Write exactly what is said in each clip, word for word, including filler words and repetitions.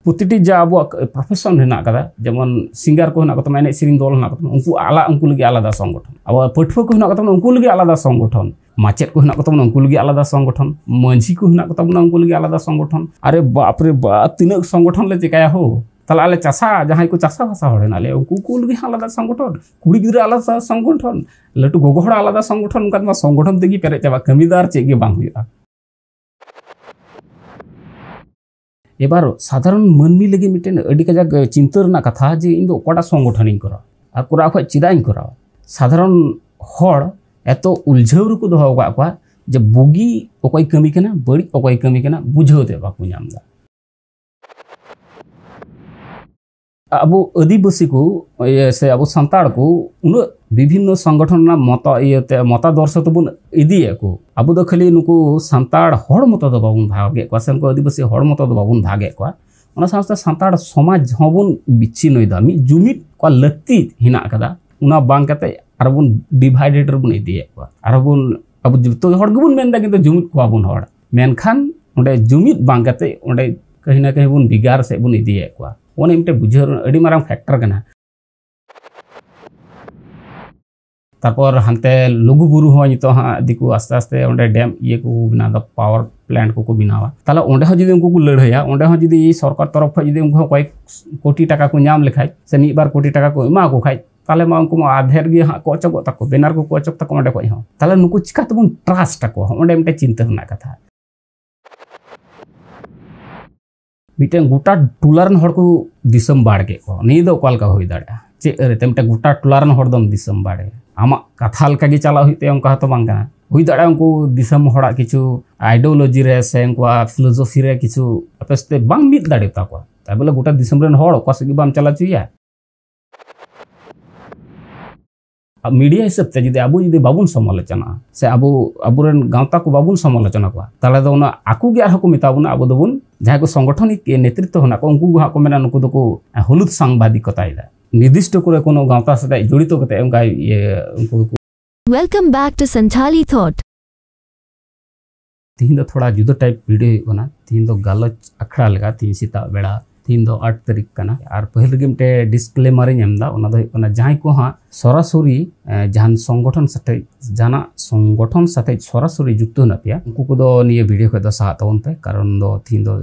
ᱯᱨᱚᱛᱤᱴᱤ ᱡᱟ ᱟᱵᱚᱣᱟᱜ ᱯᱨᱚᱯᱷᱮᱥᱚᱱ ᱦᱮᱱᱟᱜ ᱠᱟᱫᱟ, ᱡᱮᱢᱚᱱ ᱥᱤᱝᱜᱟᱨ ᱠᱚ ᱦᱮᱱᱟᱜ ᱠᱚ ᱛᱟᱵᱚᱱᱟ, ᱮᱱᱮᱡ ᱥᱮᱨᱮᱧ ᱫᱚᱞ ᱦᱮᱱᱟᱜ ᱠᱚ ᱛᱟᱵᱚᱱᱟ, ᱩᱱᱠᱩ ᱟᱞᱟ ᱩᱱᱠᱩ ᱞᱟᱹᱜᱤᱫ ᱟᱞᱟᱫᱟ ᱥᱚᱝᱜᱚᱴᱷᱚᱱ, ᱟᱵᱚ ᱯᱟᱹᱴᱷᱩᱣᱟᱹ ᱠᱚ ᱦᱮᱱᱟᱜ ᱠᱚ ᱛᱟᱵᱚᱱᱟ, ᱩᱱᱠᱩ ᱞᱟᱹᱜᱤᱫ ᱟᱞᱟᱫᱟ ᱥᱚᱝᱜᱚᱴᱷᱚᱱ, ᱢᱟᱪᱮᱫ ᱠᱚ ᱦᱮᱱᱟᱜ ᱠᱚ ᱛᱟᱵᱚᱱᱟ, ᱩᱱᱠᱩ ᱞᱟᱹᱜᱤᱫ ᱟᱞᱟᱫᱟ ᱥᱚᱝᱜᱚᱴᱷᱚᱱ, ᱢᱟᱹᱡᱷᱤ ᱠᱚ ᱦᱮᱱᱟᱜ ᱠᱚ ᱛᱟᱵᱚᱱᱟ, ᱩᱱᱠᱩ ᱞᱟᱹᱜᱤᱫ ᱟᱞᱟᱫᱟ ᱥᱚᱝᱜᱚᱴᱷᱚᱱ᱾ ᱟᱨᱮ ᱵᱟᱯ ᱨᱮ ᱵᱟᱯ, ᱛᱤᱱᱟᱹᱜ ᱥᱚᱝᱜᱚᱴᱷᱚᱱ ᱞᱮ ᱪᱮᱠᱟᱭᱟ ᱦᱳ? ᱛᱟᱦᱞᱮ ᱟᱞᱮ ᱪᱟᱥᱟ, ᱡᱟᱦᱟᱸᱭ ᱠᱚ ᱪᱟᱥᱟ ᱵᱷᱟᱥᱟ ᱦᱚᱲ ᱦᱮᱱᱟᱜ ᱞᱮᱭᱟ, ᱩᱱᱠᱩ ᱠᱚ ᱞᱟᱹᱜᱤᱫ ᱦᱚᱸ ᱟᱞᱟᱫᱟ ᱥᱚᱝᱜᱚᱴᱷᱚᱱ, ᱠᱩᱲᱤ ᱜᱤᱫᱽᱨᱟᱹ ᱟᱞᱟᱫᱟ ᱥᱚᱝᱜᱚᱴᱷᱚᱱ, ᱞᱟᱹᱴᱩ ᱜᱚᱜᱚ ᱦᱚᱲ ᱟᱞᱟᱫᱟ ᱥᱚᱝᱜᱚᱴᱷᱚᱱ, ᱚᱱᱠᱟ ᱛᱮᱢᱟ ᱥᱚᱝᱜᱚᱴᱷᱚᱱ ᱛᱮᱜᱮ ᱯᱮᱨᱮᱡ ᱪᱟᱵᱟᱜ, ᱠᱟᱹᱢᱤ ᱫᱚ ᱟᱨ ᱪᱮᱫ ᱜᱮ ᱵᱟᱝ ᱦᱩᱭᱩᱜᱼᱟ᱾ ᱮᱵᱟᱨ ᱥᱟᱫᱷᱟᱨᱚᱱ ᱢᱟᱹᱱᱢᱤ ᱞᱟᱹᱜᱤᱫ ᱢᱤᱫᱴᱮᱱ ᱟᱹᱰᱤ ᱠᱟᱡᱟᱠ ᱪᱤᱱᱛᱟᱹ ᱨᱮᱱᱟᱜ ᱠᱟᱛᱷᱟ ᱡᱮ ᱤᱧ ᱫᱚ ᱚᱠᱟᱴᱟᱜ ᱥᱚᱝᱜᱚᱴᱷᱚᱱᱤᱧ ᱠᱚᱨᱟᱣᱟ ᱟᱨ ᱠᱚᱨᱟᱣ ᱠᱷᱚᱡ ᱪᱮᱫᱟᱜ ᱤᱧ ᱠᱚᱨᱟᱣᱟ᱾ ᱥᱟᱫᱷᱟᱨᱚᱱ ᱦᱚᱲ ᱮᱛᱚ ᱩᱞᱡᱷᱟᱹᱣ ᱨᱮᱠᱚ ᱫᱚᱦᱚ ᱟᱠᱟᱫ ᱠᱚᱣᱟ ᱡᱮ ᱵᱩᱜᱤ ᱚᱠᱚᱭ ᱠᱟᱹᱢᱤ ᱠᱟᱱᱟ, ᱵᱟᱹᱲᱤᱡ ᱚᱠᱚᱭ ᱠᱟᱹᱢᱤ ᱠᱟᱱᱟ, ᱵᱩᱡᱷᱟᱹᱣ ᱛᱮ ᱵᱟᱠᱚ ᱧᱟᱢ ᱮᱫᱟ᱾ ᱟᱵᱚ ᱟᱹᱫᱤᱵᱟᱹᱥᱤ ᱠᱚ, ᱤᱭᱟᱹ, ᱥᱮ ᱟᱵᱚ ᱥᱟᱱᱛᱟᱲ ᱠᱚ ᱩᱱᱟᱹᱜ ᱵᱤᱵᱷᱤᱱᱱᱚ ᱥᱚᱝᱜᱚᱴᱷᱚᱱ ᱨᱮᱱᱟᱜ ᱢᱚᱛᱟ, ᱤᱭᱟᱹᱛᱮ, ᱢᱚᱛᱟᱫᱚᱨᱥᱚ ᱛᱮᱵᱚᱱ ᱤᱫᱤᱭᱮᱫ ᱠᱚ᱾ ᱟᱵᱚ ᱫᱚ ᱠᱷᱟᱹᱞᱤ ᱱᱩᱠᱩ ᱥᱟᱱᱛᱟᱲ ᱦᱚᱲ ᱢᱚᱛᱚ ᱫᱚ ᱵᱟᱵᱚᱱ ᱵᱷᱟᱜᱮᱫ ᱠᱚᱣᱟ, ᱥᱮ ᱱᱩᱠᱩ ᱟᱹᱫᱤᱵᱟᱹᱥᱤ ᱦᱚᱲ ᱢᱚᱛᱚ ᱫᱚ ᱵᱟᱵᱚᱱ ᱵᱷᱟᱜᱮᱫ ᱠᱚᱣᱟ᱾ ᱚᱱᱟ ᱥᱟᱶ ᱥᱟᱶᱛᱮ ᱥᱟᱱᱛᱟᱲ ᱥᱚᱢᱟᱡᱽ ᱦᱚᱸᱵᱚᱱ ᱵᱤᱪᱷᱤᱱᱱᱚᱭᱮᱫᱟ᱾ ᱢᱤᱫ ᱡᱩᱢᱤᱫ ᱠᱚᱣᱟ ᱞᱟᱹᱠᱛᱤ ᱦᱮᱱᱟᱜ ᱟᱠᱟᱫᱟ, ᱚᱱᱟ ᱵᱟᱝ ᱠᱟᱛᱮ ᱟᱨᱵᱚᱱ ᱰᱤᱵᱷᱟᱭᱰᱮᱰ ᱨᱮᱵᱚᱱ ᱤᱫᱤᱭᱮᱫ ᱠᱚᱣᱟ᱾ ᱟᱨᱵᱚᱱ, ᱟᱵᱚ ᱡᱚᱛᱚ ᱦᱚᱲ ᱜᱮᱵᱚᱱ ᱢᱮᱱᱫᱟ, ᱠᱤᱱᱛᱩ ᱡᱩᱢᱤᱫ ᱠᱚᱣᱟ ᱵᱚᱱ ᱦᱚᱲ, ᱢᱮᱱᱠᱷᱟᱱ ᱚᱸᱰᱮ ᱡᱩᱢᱤᱫ ᱵᱟᱝ ᱠᱟᱛᱮ ᱚᱸᱰᱮ ᱠᱟᱹᱦᱤ ᱱᱟ ᱠᱟᱹᱦᱤ ᱵᱚᱱ ᱵᱷᱮᱜᱟᱨ ᱥᱮᱫ ᱵᱚᱱ ᱤᱫᱤᱭᱮᱫ ᱠᱚᱣᱟ᱾ ᱚᱱᱮ ᱢᱤᱫᱴᱮᱱ ᱵᱩᱡᱷᱟᱹᱣ ᱨᱮᱱᱟᱜ ᱟᱹᱰᱤ ᱢᱟᱨᱟᱝ ᱯᱷᱮᱠᱴᱚᱨ ᱠᱟᱱᱟ᱾ ᱛᱟᱨᱯᱚᱨ ᱦᱟᱱᱛᱮ ᱞᱩᱜᱩ ᱵᱩᱨᱩ ᱦᱚᱸ ᱱᱤᱛᱚᱜ ᱦᱟᱸᱜ ᱫᱤᱠᱩ ᱟᱥᱛᱮ ᱟᱥᱛᱮ ᱚᱸᱰᱮ ᱰᱮᱢ ᱤᱭᱟᱹ ᱠᱚ ᱵᱮᱱᱟᱣ ᱮᱫᱟ, ᱯᱟᱣᱟᱨ ᱯᱞᱮᱱᱴ ᱠᱚᱠᱚ ᱵᱮᱱᱟᱣᱟ᱾ ᱛᱟᱦᱞᱮ ᱚᱸᱰᱮ ᱦᱚᱸ ᱡᱩᱫᱤ ᱩᱱᱠᱩ ᱠᱚ ᱞᱟᱹᱲᱦᱟᱹᱭᱟ, ᱚᱸᱰᱮ ᱦᱚᱸ ᱡᱩᱫᱤ ᱥᱚᱨᱠᱟᱨ ᱛᱚᱨᱚᱯ ᱠᱷᱚᱱ ᱡᱩᱫᱤ ᱩᱱᱠᱩ ᱦᱚᱸ ᱠᱚᱭᱮᱠ ᱠᱳᱴᱤ ᱴᱟᱠᱟ ᱠᱚ ᱧᱟᱢ ᱞᱮᱠᱷᱟᱡ, ᱥᱮ ᱢᱤᱫ ᱵᱟᱨ ᱠᱳᱴᱤ ᱴᱟᱠᱟ ᱠᱚ ᱮᱢᱟ ᱠᱚ ᱠᱷᱟᱡ, ᱛᱟᱦᱞᱮ ᱢᱟ ᱩᱱᱠᱩ ᱢᱟ ᱟᱫᱷᱮᱨ ᱜᱮ ᱦᱟᱸᱜ ᱠᱚ ᱚᱪᱚᱜᱚᱜ ᱛᱟᱠᱚ, ᱵᱮᱱᱟᱨ ᱠᱚᱠᱚ ᱚᱪᱚᱜ ᱛᱟᱠᱚ ᱚᱸᱰᱮ ᱠᱷᱚᱡ ᱦᱚᱸ᱾ ᱛᱟᱦᱞᱮ ᱱᱩᱠᱩ ᱪᱤᱠᱟ ᱛᱮᱵᱚᱱ ᱴᱨᱟᱥᱴ ᱟᱠᱚᱣᱟ? ᱚᱸᱰᱮ ᱢᱤᱫᱴᱮᱱ ᱪᱤᱱᱛᱟᱹ ᱨᱮᱱᱟᱜ ᱠᱟᱛᱷᱟ᱾ ᱢᱤᱫᱴᱮᱱ ᱜᱚᱴᱟ ᱴᱚᱞᱟ ᱨᱮᱱ ᱦᱚᱲ ᱠᱚ ᱫᱤᱥᱚᱢ ᱵᱟᱲ ᱠᱮᱫ ᱠᱚᱣᱟ, ᱱᱤᱭᱟᱹ ᱫᱚ ᱚᱠᱟ ᱞᱮᱠᱟ ᱦᱩᱭ ᱫᱟᱲᱮᱭᱟᱜᱼᱟ? ᱪᱮᱫ ᱟᱹᱨᱤᱛᱮ ᱢᱤᱫᱴᱮᱱ ᱜᱚᱴᱟ ᱴᱚᱞᱟ ᱨᱮᱱ ᱦᱚᱲ ᱫᱚᱢ ᱫᱤᱥᱚᱢ ᱵᱟᱲ ᱮᱭᱟ? ᱟᱢᱟᱜ ᱠᱟᱛᱷᱟ ᱞᱮᱠᱟ ᱜᱮ ᱪᱟᱞᱟᱜ ᱦᱩᱭᱩᱜ ᱛᱟᱭᱟ, ᱚᱱᱠᱟ ᱦᱚᱸᱛᱚ ᱵᱟᱝ ᱠᱟᱱᱟ᱾ ᱦᱩᱭ ᱫᱟᱲᱮᱭᱟᱜᱼᱟ ᱩᱱᱠᱩ ᱫᱤᱥᱚᱢ ᱦᱚᱲᱟᱜ ᱠᱤᱪᱷᱩ ᱟᱭᱰᱤᱭᱳᱞᱚᱡᱤ ᱨᱮ ᱥᱮ ᱩᱱᱠᱩᱣᱟᱜ ᱯᱷᱤᱞᱳᱡᱚᱯᱷᱤ ᱨᱮ ᱠᱤᱪᱷᱩ ᱟᱯᱮ ᱥᱟᱛᱮ ᱵᱟᱝ ᱢᱤᱫ ᱫᱟᱲᱮ ᱛᱟᱠᱚᱣᱟ, ᱛᱟᱭ ᱵᱚᱞᱮ ᱜᱚᱴᱟ ᱫᱤᱥᱚᱢ ᱨᱮᱱ ᱦᱚᱲ ᱚᱠᱟ ᱥᱮᱫ ᱜᱮ ᱵᱟᱢ ᱪᱟᱞᱟᱣ ᱦᱚᱪᱚᱭᱟ᱾ ᱢᱤᱰᱤᱭᱟ ᱦᱤᱥᱟᱹᱵ ᱛᱮ ᱡᱩᱫᱤ ᱟᱵᱚ ᱡᱩᱫᱤ ᱵᱟᱵᱚᱱ ᱥᱚᱢᱟᱞᱳᱪᱚᱱᱟᱜᱼᱟ, ᱥᱮ ᱟᱵᱚ, ᱟᱵᱚᱨᱮᱱ ᱜᱟᱶᱛᱟ ᱠᱚ ᱵᱟᱵᱚᱱ ᱥᱚᱢᱟᱞᱳᱪᱚᱱᱟ ᱠᱚᱣᱟ, ᱛᱟᱦᱚᱞᱮ ᱫᱚ ᱚᱱᱟ ᱟᱠᱚ ᱜᱮ ᱟᱨᱦᱚᱸ ᱠᱚ ᱢᱮᱛᱟ ᱵᱚᱱᱟ, ᱟᱵᱚ ᱫᱚᱵᱚᱱ, ᱡᱟᱦᱟᱸᱭ ᱠᱚ ᱥᱚᱝᱜᱚᱴᱷᱚᱱᱤᱠ ᱱᱮᱛᱨᱤᱛᱵ ᱦᱮᱱᱟᱜ ᱠᱚᱣᱟ, ᱩᱱᱠᱩ ᱠᱚ ᱦᱟᱸᱜ ᱠᱚ ᱢᱮᱱᱟ, ᱱᱩᱠᱩ ᱫᱚᱠᱚ ᱦᱩᱞᱩᱫ ᱥᱟᱝᱵᱟᱫᱤᱠᱚᱛᱟᱭᱮᱫᱟ, ᱱᱤᱨᱫᱤᱥᱴᱚ ᱠᱚᱨᱮ ᱠᱳᱱᱳ ᱜᱟᱶᱛᱟ ᱥᱟᱛᱮ ᱡᱚᱲᱤᱛᱚ ᱠᱟᱛᱮ ᱚᱱᱠᱟ ᱤᱭᱟᱹ ᱩᱱᱠᱩ ᱠᱚ᱾ Welcome back to Santhali Thought. ᱛᱤᱦᱤᱧ ᱫᱚ ᱛᱷᱚᱲᱟ ᱡᱩᱫᱟᱹ ᱴᱟᱭᱤᱯ ᱵᱷᱤᱰᱤᱭᱳ ᱦᱩᱭᱩᱜ ᱠᱟᱱᱟ᱾ ᱛᱤᱦᱤᱧ ᱫᱚ ᱜᱟᱞᱚᱪ ᱟᱠᱷᱲᱟ ᱞᱮᱠᱟ, ᱛᱤᱦᱤᱧ ᱥᱮᱛᱟᱜ ᱵᱮᱲᱟ ᱛᱤᱦᱤᱧ ᱫᱚ ᱟᱴ ᱛᱟᱹᱨᱤᱠᱷ ᱠᱟᱱᱟ᱾ ᱟᱨ ᱯᱟᱹᱦᱤᱞ ᱨᱮᱜᱮ ᱢᱤᱫᱴᱮᱡ ᱰᱤᱥᱠᱞᱮᱢᱟᱨ ᱤᱧ ᱮᱢ ᱮᱫᱟ, ᱚᱱᱟ ᱫᱚ ᱦᱩᱭᱩᱜ ᱠᱟᱱᱟ, ᱡᱟᱦᱟᱸᱭ ᱠᱚ ᱦᱟᱸᱜ ᱥᱚᱨᱟᱥᱚᱨᱤ ᱮ, ᱡᱟᱦᱟᱱ ᱥᱚᱝᱜᱚᱴᱷᱚᱱ ᱥᱟᱛᱮ ᱡᱟᱦᱟᱱᱟᱜ ᱥᱚᱝᱜᱚᱴᱷᱚᱱ ᱥᱟᱛᱮ ᱥᱚᱨᱟᱥᱚᱨᱤ ᱡᱩᱠᱛᱚ ᱦᱮᱱᱟᱜ ᱯᱮᱭᱟ, ᱩᱱᱠᱩ ᱠᱚᱫᱚ ᱱᱤᱭᱟᱹ ᱵᱷᱤᱰᱤᱭᱳ ᱠᱷᱚᱱ ᱫᱚ ᱥᱟᱦᱟᱜ ᱛᱟᱵᱚᱱ ᱯᱮ᱾ ᱠᱟᱨᱚᱱ ᱫᱚ ᱛᱤᱦᱤᱧ ᱫᱚ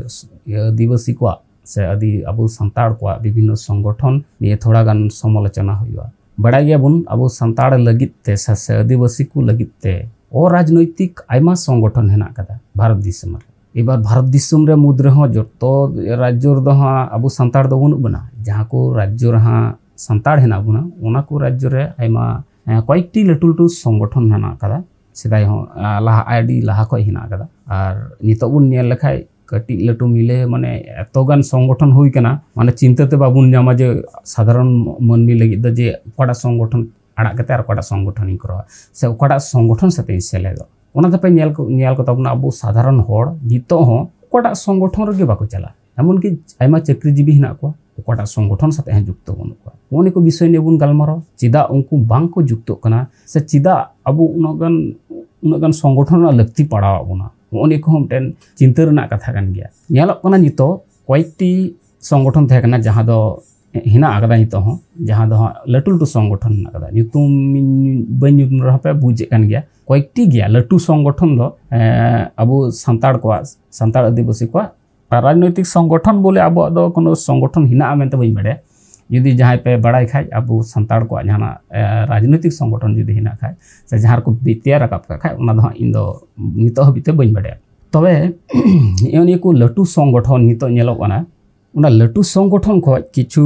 ᱟᱹᱫᱤᱵᱟᱹᱥᱤ ᱠᱚᱣᱟᱜ ᱥᱮ ᱟᱹᱫᱤ ᱟᱵᱚ ᱥᱟᱱᱛᱟᱲ ᱠᱚᱣᱟᱜ ᱵᱤᱵᱷᱤᱱᱱᱚ ᱥᱚᱝᱜᱚᱴᱷᱚᱱ ᱱᱤᱭᱮ ᱛᱷᱚᱲᱟ ᱜᱟᱱ ᱥᱚᱢᱟᱞᱳᱪᱚᱱᱟ ᱦᱩᱭᱩᱜᱼᱟ᱾ ᱵᱟᱲᱟᱭ ᱜᱮᱭᱟᱵᱚᱱ, ᱟᱵᱚ ᱥᱟᱱᱛᱟᱲ ᱞᱟᱹᱜᱤᱫ ᱛᱮ ᱥᱮ ᱥᱮ ᱟᱹᱫᱤᱵᱟᱹᱥᱤ ᱠᱚ ᱞᱟᱹᱜᱤᱫ ᱛᱮ ᱚᱨᱟᱡᱽᱱᱳᱭᱛᱤᱠ ᱟᱭᱢᱟ ᱥᱚᱝᱜᱚᱴᱷᱚᱱ ᱦᱮᱱᱟᱜ ᱟᱠᱟᱫᱟ ᱵᱷᱟᱨᱚᱛ ᱫᱤᱥᱚᱢ ᱨᱮ᱾ ᱮᱵᱟᱨ ᱵᱷᱟᱨᱚᱛ ᱫᱤᱥᱚᱢ ᱨᱮ ᱢᱩᱫᱽ ᱨᱮᱦᱚᱸ ᱡᱚᱛᱚ ᱨᱟᱡᱽᱡᱚ ᱨᱮᱫᱚ ᱦᱟᱸᱜ ᱟᱵᱚ ᱥᱟᱱᱛᱟᱲ ᱫᱚ ᱵᱟᱹᱱᱩᱜ ᱵᱚᱱᱟ᱾ ᱡᱟᱦᱟᱸ ᱠᱚ ᱨᱟᱡᱽᱡᱚ ᱨᱮ ᱦᱟᱸᱜ ᱥᱟᱱᱛᱟᱲ ᱦᱮᱱᱟᱜ ᱵᱚᱱᱟ, ᱚᱱᱟ ᱠᱚ ᱨᱟᱡᱽᱡᱚ ᱨᱮ ᱟᱭᱢᱟ, ᱮᱸ, ᱠᱚᱭᱮᱠᱴᱤ ᱞᱟᱹᱴᱩ ᱞᱟᱹᱴᱩ ᱥᱚᱝᱜᱚᱴᱷᱚᱱ ᱦᱮᱱᱟᱜ ᱟᱠᱟᱫᱟ᱾ ᱥᱮᱫᱟᱭ ᱦᱚᱸ, ᱟᱸ, ᱞᱟᱦᱟ, ᱟᱹᱰᱤ ᱞᱟᱦᱟ ᱠᱷᱚᱡ ᱦᱮᱱᱟᱜ ᱟᱠᱟᱫᱟ᱾ ᱟᱨ ᱱᱤᱛᱚᱜ ᱵᱚᱱ ᱧᱮᱞ ᱞᱮᱠᱷᱟᱡ ᱠᱟᱹᱴᱤᱡ ᱞᱟᱹᱴᱩ ᱢᱤᱞᱮ ᱢᱟᱱᱮ ᱮᱛᱚ ᱜᱟᱱ ᱥᱚᱝᱜᱚᱴᱷᱚᱱ ᱦᱩᱭ ᱠᱟᱱᱟ, ᱢᱟᱱᱮ ᱪᱤᱱᱛᱟᱹ ᱛᱮ ᱵᱟᱵᱚᱱ ᱧᱟᱢᱟ ᱡᱮ ᱥᱟᱫᱷᱟᱨᱚᱱ ᱢᱟᱹᱱᱢᱤ ᱞᱟᱹᱜᱤᱫ ᱫᱚ ᱡᱮ ᱚᱠᱟᱴᱟᱜ ᱥᱚᱝᱜᱚᱴᱷᱚᱱ ᱟᱲᱟᱜ ᱠᱟᱛᱮ ᱟᱨ ᱚᱠᱟᱴᱟᱜ ᱥᱚᱝᱜᱚᱴᱷᱚᱱᱤᱧ ᱠᱚᱨᱟᱣᱟ ᱥᱮ ᱚᱠᱟᱴᱟᱜ ᱥᱚᱝᱜᱚᱴᱷᱚᱱ ᱥᱟᱛᱮ ᱤᱧ ᱥᱮᱞᱮᱫᱚᱜ᱾ ᱚᱱᱟ ᱫᱚᱯᱮ ᱧᱮᱞ ᱠᱚ, ᱧᱮᱞ ᱠᱚ ᱛᱟᱵᱚᱱᱟ, ᱟᱵᱚ ᱥᱟᱫᱷᱟᱨᱚᱱ ᱦᱚᱲ ᱱᱤᱛᱚᱜ ᱦᱚᱸ ᱚᱠᱟᱴᱟᱜ ᱥᱚᱝᱜᱚᱴᱷᱚᱱ ᱨᱮᱜᱮ ᱵᱟᱠᱚ ᱪᱟᱞᱟᱜᱼᱟ᱾ ᱮᱢᱚᱱᱠᱤ ᱟᱭᱢᱟ ᱪᱟᱹᱠᱨᱤᱡᱤᱵᱤ ᱦᱮᱱᱟᱜ ᱠᱚᱣᱟ, ᱚᱠᱟᱴᱟᱜ ᱥᱚᱝᱜᱚᱴᱷᱚᱱ ᱥᱟᱛᱮ ᱦᱚᱸ ᱡᱩᱠᱛᱚ ᱵᱟᱹᱱᱩᱜ ᱠᱚᱣᱟ᱾ ᱱᱚᱜᱼᱚ ᱱᱤᱭᱟᱹ ᱠᱚ ᱵᱤᱥᱚᱭ ᱱᱤᱭᱮ ᱵᱚᱱ ᱜᱟᱞᱢᱟᱨᱟᱣᱟ, ᱪᱮᱫᱟᱜ ᱩᱱᱠᱩ ᱵᱟᱝ ᱠᱚ ᱡᱩᱠᱛᱚᱜ ᱠᱟᱱᱟ ᱥᱮ ᱪᱮᱫᱟᱜ ᱟᱵᱚ ᱩᱱᱟᱹᱜ ᱜᱟᱱ, ᱩᱱᱟᱹᱜ ᱜᱟᱱ ᱥᱚᱝᱜᱚᱴᱷᱚᱱ ᱨᱮᱱᱟᱜ ᱞᱟᱹᱠᱛᱤ ᱯᱟᱲᱟᱣ ᱟᱵᱚᱱᱟ᱾ ᱱᱚᱜᱼᱚ ᱱᱤᱭᱟᱹ ᱠᱚᱦᱚᱸ ᱢᱤᱫᱴᱮᱱ ᱪᱤᱱᱛᱟᱹ ᱨᱮᱱᱟᱜ ᱠᱟᱛᱷᱟ ᱠᱟᱱ ᱜᱮᱭᱟ᱾ ᱧᱮᱞᱚᱜ ᱠᱟᱱᱟ ᱱᱤᱛᱚᱜ ᱠᱚᱭᱮᱠᱴᱤ ᱥᱚᱝᱜᱚᱴᱷᱚᱱ ᱛᱟᱦᱮᱸ ᱠᱟᱱᱟ, ᱡᱟᱦᱟᱸ ᱫᱚ ᱦᱮᱱᱟᱜ ᱟᱠᱟᱫᱟ ᱱᱤᱛᱚᱜ ᱦᱚᱸ, ᱡᱟᱦᱟᱸ ᱫᱚ ᱦᱟᱸᱜ ᱞᱟᱹᱴᱩ ᱞᱟᱹᱴᱩ ᱥᱚᱝᱜᱚᱴᱷᱚᱱ ᱦᱮᱱᱟᱜ ᱟᱠᱟᱫᱟ, ᱧᱩᱛᱩᱢ ᱤᱧ ᱵᱟᱹᱧ ᱧᱩᱛᱩᱢ ᱨᱮᱦᱚᱸ ᱯᱮ ᱵᱩᱡᱮᱫ ᱠᱟᱱ ᱜᱮᱭᱟ᱾ ᱠᱚᱭᱮᱠᱴᱤ ᱜᱮᱭᱟ ᱞᱟᱹᱴᱩ ᱥᱚᱝᱜᱚᱴᱷᱚᱱ ᱫᱚ, ᱮᱸ, ᱟᱵᱚ ᱥᱟᱱᱛᱟᱲ ᱠᱚᱣᱟᱜ, ᱥᱟᱱᱛᱟᱲ ᱟᱹᱫᱤᱵᱟᱹᱥᱤ ᱠᱚᱣᱟᱜ ᱨᱟᱡᱽᱱᱳᱭᱛᱤᱠ ᱥᱚᱝᱜᱚᱴᱷᱚᱱ ᱵᱚᱞᱮ ᱟᱵᱚᱣᱟᱜ ᱫᱚ ᱠᱳᱱᱳ ᱥᱚᱝᱜᱚᱴᱷᱚᱱ ᱦᱮᱱᱟᱜᱼᱟ ᱢᱮᱱᱛᱮ ᱵᱟᱹᱧ ᱵᱟᱲᱟᱭᱟ᱾ ᱡᱩᱫᱤ ᱡᱟᱦᱟᱸᱭ ᱯᱮ ᱵᱟᱲᱟᱭ ᱠᱷᱟᱡ, ᱟᱵᱚ ᱥᱟᱱᱛᱟᱲ ᱠᱚᱣᱟᱜ ᱡᱟᱦᱟᱱᱟᱜ, ᱮ, ᱨᱟᱡᱽᱱᱳᱭᱛᱤᱠ ᱥᱚᱝᱜᱚᱴᱷᱚᱱ ᱡᱩᱫᱤ ᱦᱮᱱᱟᱜ ᱠᱷᱟᱡ ᱥᱮ ᱡᱟᱦᱟᱸ ᱨᱮᱠᱚ ᱵᱤ-, ᱛᱮᱭᱟᱨ ᱨᱟᱠᱟᱵ ᱠᱟᱜ ᱠᱷᱟᱡ, ᱚᱱᱟ ᱫᱚ ᱦᱟᱸᱜ ᱤᱧ ᱫᱚ ᱱᱤᱛᱚᱜ ᱦᱟᱹᱵᱤᱡ ᱛᱮ ᱵᱟᱹᱧ ᱵᱟᱲᱟᱭᱟ᱾ ᱛᱚᱵᱮ ᱱᱤᱭᱟᱹ ᱠᱚ ᱞᱟᱹᱴᱩ ᱥᱚᱝᱜᱚᱴᱷᱚᱱ ᱱᱤᱛᱚᱜ ᱧᱮᱞᱚᱜ ᱠᱟᱱᱟ, ᱚᱱᱟ ᱞᱟᱹᱴᱩ ᱥᱚᱝᱜᱚᱴᱷᱚᱱ ᱠᱷᱚᱡ ᱠᱤᱪᱷᱩ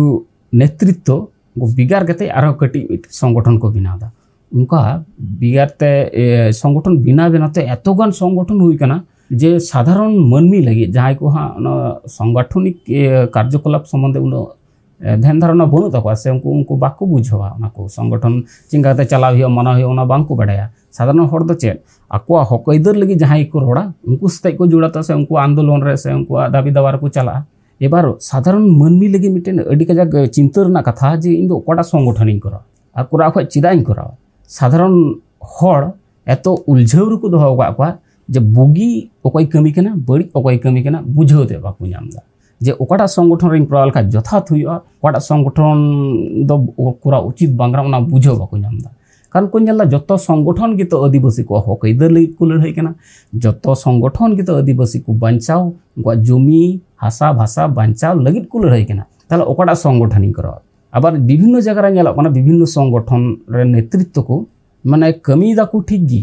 ᱱᱮᱛᱨᱤᱛᱛᱚ ᱵᱷᱮᱜᱟᱨ ᱠᱟᱛᱮ ᱟᱨᱦᱚᱸ ᱠᱟᱹᱴᱤᱡ ᱢᱤᱫᱴᱤᱡ ᱥᱚᱝᱜᱚᱴᱷᱚᱱ ᱠᱚ ᱵᱮᱱᱟᱣ ᱮᱫᱟ᱾ ᱚᱱᱠᱟ ᱵᱷᱮᱜᱟᱨ ᱛᱮ, ᱮ, ᱥᱚᱝᱜᱚᱴᱷᱚᱱ ᱵᱮᱱᱟᱣ ᱵᱮᱱᱟᱣ ᱛᱮ ᱮᱛᱚ ᱜᱟᱱ ᱥᱚᱝᱜᱚᱴᱷᱚᱱ ᱦᱩᱭ ᱠᱟᱱᱟ ᱡᱮ ᱥᱟᱫᱷᱟᱨᱚᱱ ᱢᱟᱹᱱᱢᱤ ᱞᱟᱹᱜᱤᱫ, ᱡᱟᱦᱟᱸᱭ ᱠᱚ ᱦᱟᱸᱜ ᱚᱱᱟ ᱥᱚᱝᱜᱚᱴᱷᱚᱱᱤᱠ, ᱮ, ᱠᱟᱨᱡᱚᱠᱚᱞᱟᱯ ᱥᱚᱢᱵᱚᱱᱫᱷᱮ ᱩᱱᱟᱹᱜ, ᱮ, ᱫᱷᱮᱭᱟᱱ ᱫᱷᱟᱨᱚᱱᱟ ᱵᱟᱹᱱᱩᱜ ᱛᱟᱠᱚᱣᱟ ᱥᱮ ᱩᱱᱠᱩ, ᱩᱱᱠᱩ ᱵᱟᱠᱚ ᱵᱩᱡᱷᱟᱹᱣᱟ, ᱚᱱᱟ ᱠᱚ ᱥᱚᱝᱜᱚᱴᱷᱚᱱ ᱪᱮᱫ ᱞᱮᱠᱟᱛᱮ ᱪᱟᱞᱟᱣ ᱦᱩᱭᱩᱜᱼᱟ, ᱢᱟᱱᱟᱣ ᱦᱩᱭᱩᱜᱼᱟ, ᱚᱱᱟ ᱵᱟᱝ ᱠᱚ ᱵᱟᱰᱟᱭᱟ᱾ ᱥᱟᱫᱷᱟᱨᱚᱱ ᱦᱚᱲ ᱫᱚ ᱪᱮᱫ, ᱟᱠᱚᱣᱟᱜ ᱦᱚᱠ ᱟᱹᱭᱫᱟᱹᱨ ᱞᱟᱹᱜᱤᱫ ᱡᱟᱦᱟᱸᱭ ᱠᱚ ᱨᱚᱲᱟ, ᱩᱱᱠᱩ ᱥᱟᱛᱮᱜ ᱠᱚ ᱡᱩᱲᱟᱛᱟ ᱥᱮ ᱩᱱᱠᱩ ᱟᱱᱫᱳᱞᱚᱱ ᱨᱮ ᱥᱮ ᱩᱱᱠᱩᱣᱟᱜ ᱫᱟᱹᱵᱤ ᱫᱟᱣᱟ ᱨᱮᱠᱚ ᱪᱟᱞᱟᱜᱼᱟ᱾ ᱮᱵᱟᱨ ᱥᱟᱫᱷᱟᱨᱚᱱ ᱢᱟᱹᱱᱢᱤ ᱞᱟᱹᱜᱤᱫ ᱢᱤᱫᱴᱮᱱ ᱟᱹᱰᱤ ᱠᱟᱡᱟᱠ ᱪᱤᱱᱛᱟᱹ ᱨᱮᱱᱟᱜ ᱠᱟᱛᱷᱟ ᱡᱮ ᱤᱧ ᱫᱚ ᱚᱠᱟᱴᱟᱜ ᱥᱚᱝᱜᱚᱴᱷᱚᱱᱤᱧ ᱠᱚᱨᱟᱣᱟ ᱟᱨ ᱠᱚᱨᱟᱣ ᱠᱷᱚᱡ ᱪᱮᱫᱟᱜ ᱤᱧ ᱠᱚᱨᱟᱣᱟ᱾ ᱥᱟᱫᱷᱟᱨᱚᱱ ᱦᱚᱲ ᱮᱛᱚ ᱩᱞᱡᱷᱟᱹᱣ ᱨᱮᱠᱚ ᱫᱚᱦᱚ ᱟᱠᱟᱫ ᱠᱚᱣᱟ ᱡᱮ ᱵᱩᱜᱤ ᱚᱠᱚᱭ ᱠᱟᱹᱢᱤ ᱠᱟᱱᱟ, ᱵᱟᱹᱲᱤᱡ ᱚᱠᱚᱭ ᱠᱟᱹᱢᱤ ᱠᱟᱱᱟ, ᱵᱩᱡᱷᱟᱹᱣ ᱛᱮ ᱵᱟᱠᱚ ᱧᱟᱢ ᱮᱫᱟ᱾ ᱡᱮ ᱚᱠᱟᱴᱟᱜ ᱥᱚᱝᱜᱚᱴᱷᱚᱱ ᱨᱤᱧ ᱠᱚᱨᱟᱣ ᱞᱮᱠᱷᱟᱱ ᱡᱚᱛᱷᱟᱛ ᱦᱩᱭᱩᱜᱼᱟ, ᱚᱠᱟᱴᱟᱜ ᱥᱚᱝᱜᱚᱴᱷᱚᱱ ᱫᱚ ᱠᱚᱨᱟᱣ ᱩᱪᱤᱛ ᱵᱟᱝ ᱠᱟᱱᱟ, ᱚᱱᱟ ᱵᱩᱡᱷᱟᱹᱣ ᱵᱟᱠᱚ ᱧᱟᱢ ᱮᱫᱟ᱾ ᱠᱟᱨᱚᱱ ᱠᱚ ᱧᱮᱞ ᱮᱫᱟ ᱡᱚᱛᱚ ᱥᱚᱝᱜᱚᱴᱷᱚᱱ ᱜᱮᱛᱚ ᱟᱹᱫᱤᱵᱟᱹᱥᱤ ᱠᱚᱣᱟᱜ ᱦᱚᱠ ᱟᱹᱭᱫᱟᱹᱨ ᱞᱟᱹᱜᱤᱫ ᱠᱚ ᱞᱟᱹᱲᱦᱟᱹᱭ ᱠᱟᱱᱟ, ᱡᱚᱛᱚ ᱥᱚᱝᱜᱚᱴᱷᱚᱱ ᱜᱮᱛᱚ ᱟᱹᱫᱤᱵᱟᱹᱥᱤ ᱠᱚ ᱵᱟᱧᱪᱟᱣ, ᱩᱱᱠᱩᱣᱟᱜ ᱡᱚᱢᱤ ᱦᱟᱥᱟ ᱵᱷᱟᱥᱟ ᱵᱟᱧᱪᱟᱣ ᱞᱟᱹᱜᱤᱫ ᱠᱚ ᱞᱟᱹᱲᱦᱟᱹᱭ ᱠᱟᱱᱟ᱾ ᱛᱟᱦᱚᱞᱮ ᱚᱠᱟᱴᱟᱜ ᱥᱚᱝᱜᱚᱴᱷᱚᱱᱤᱧ ᱠᱚᱨᱟᱣᱟ? ᱟᱵᱟᱨ ᱵᱤᱵᱷᱤᱱᱱᱚ ᱡᱟᱭᱜᱟ ᱨᱮ ᱧᱮᱞᱚᱜ ᱠᱟᱱᱟ, ᱵᱤᱵᱷᱤᱱᱱᱚ ᱥᱚᱝᱜᱚᱴᱷᱚᱱ ᱨᱮ ᱱᱮᱛᱨᱤᱛᱛᱚ ᱠᱚ ᱢᱟᱱᱮ ᱠᱟᱹᱢᱤᱭ ᱫᱟᱠᱚ ᱴᱷᱤᱠ ᱜᱮ,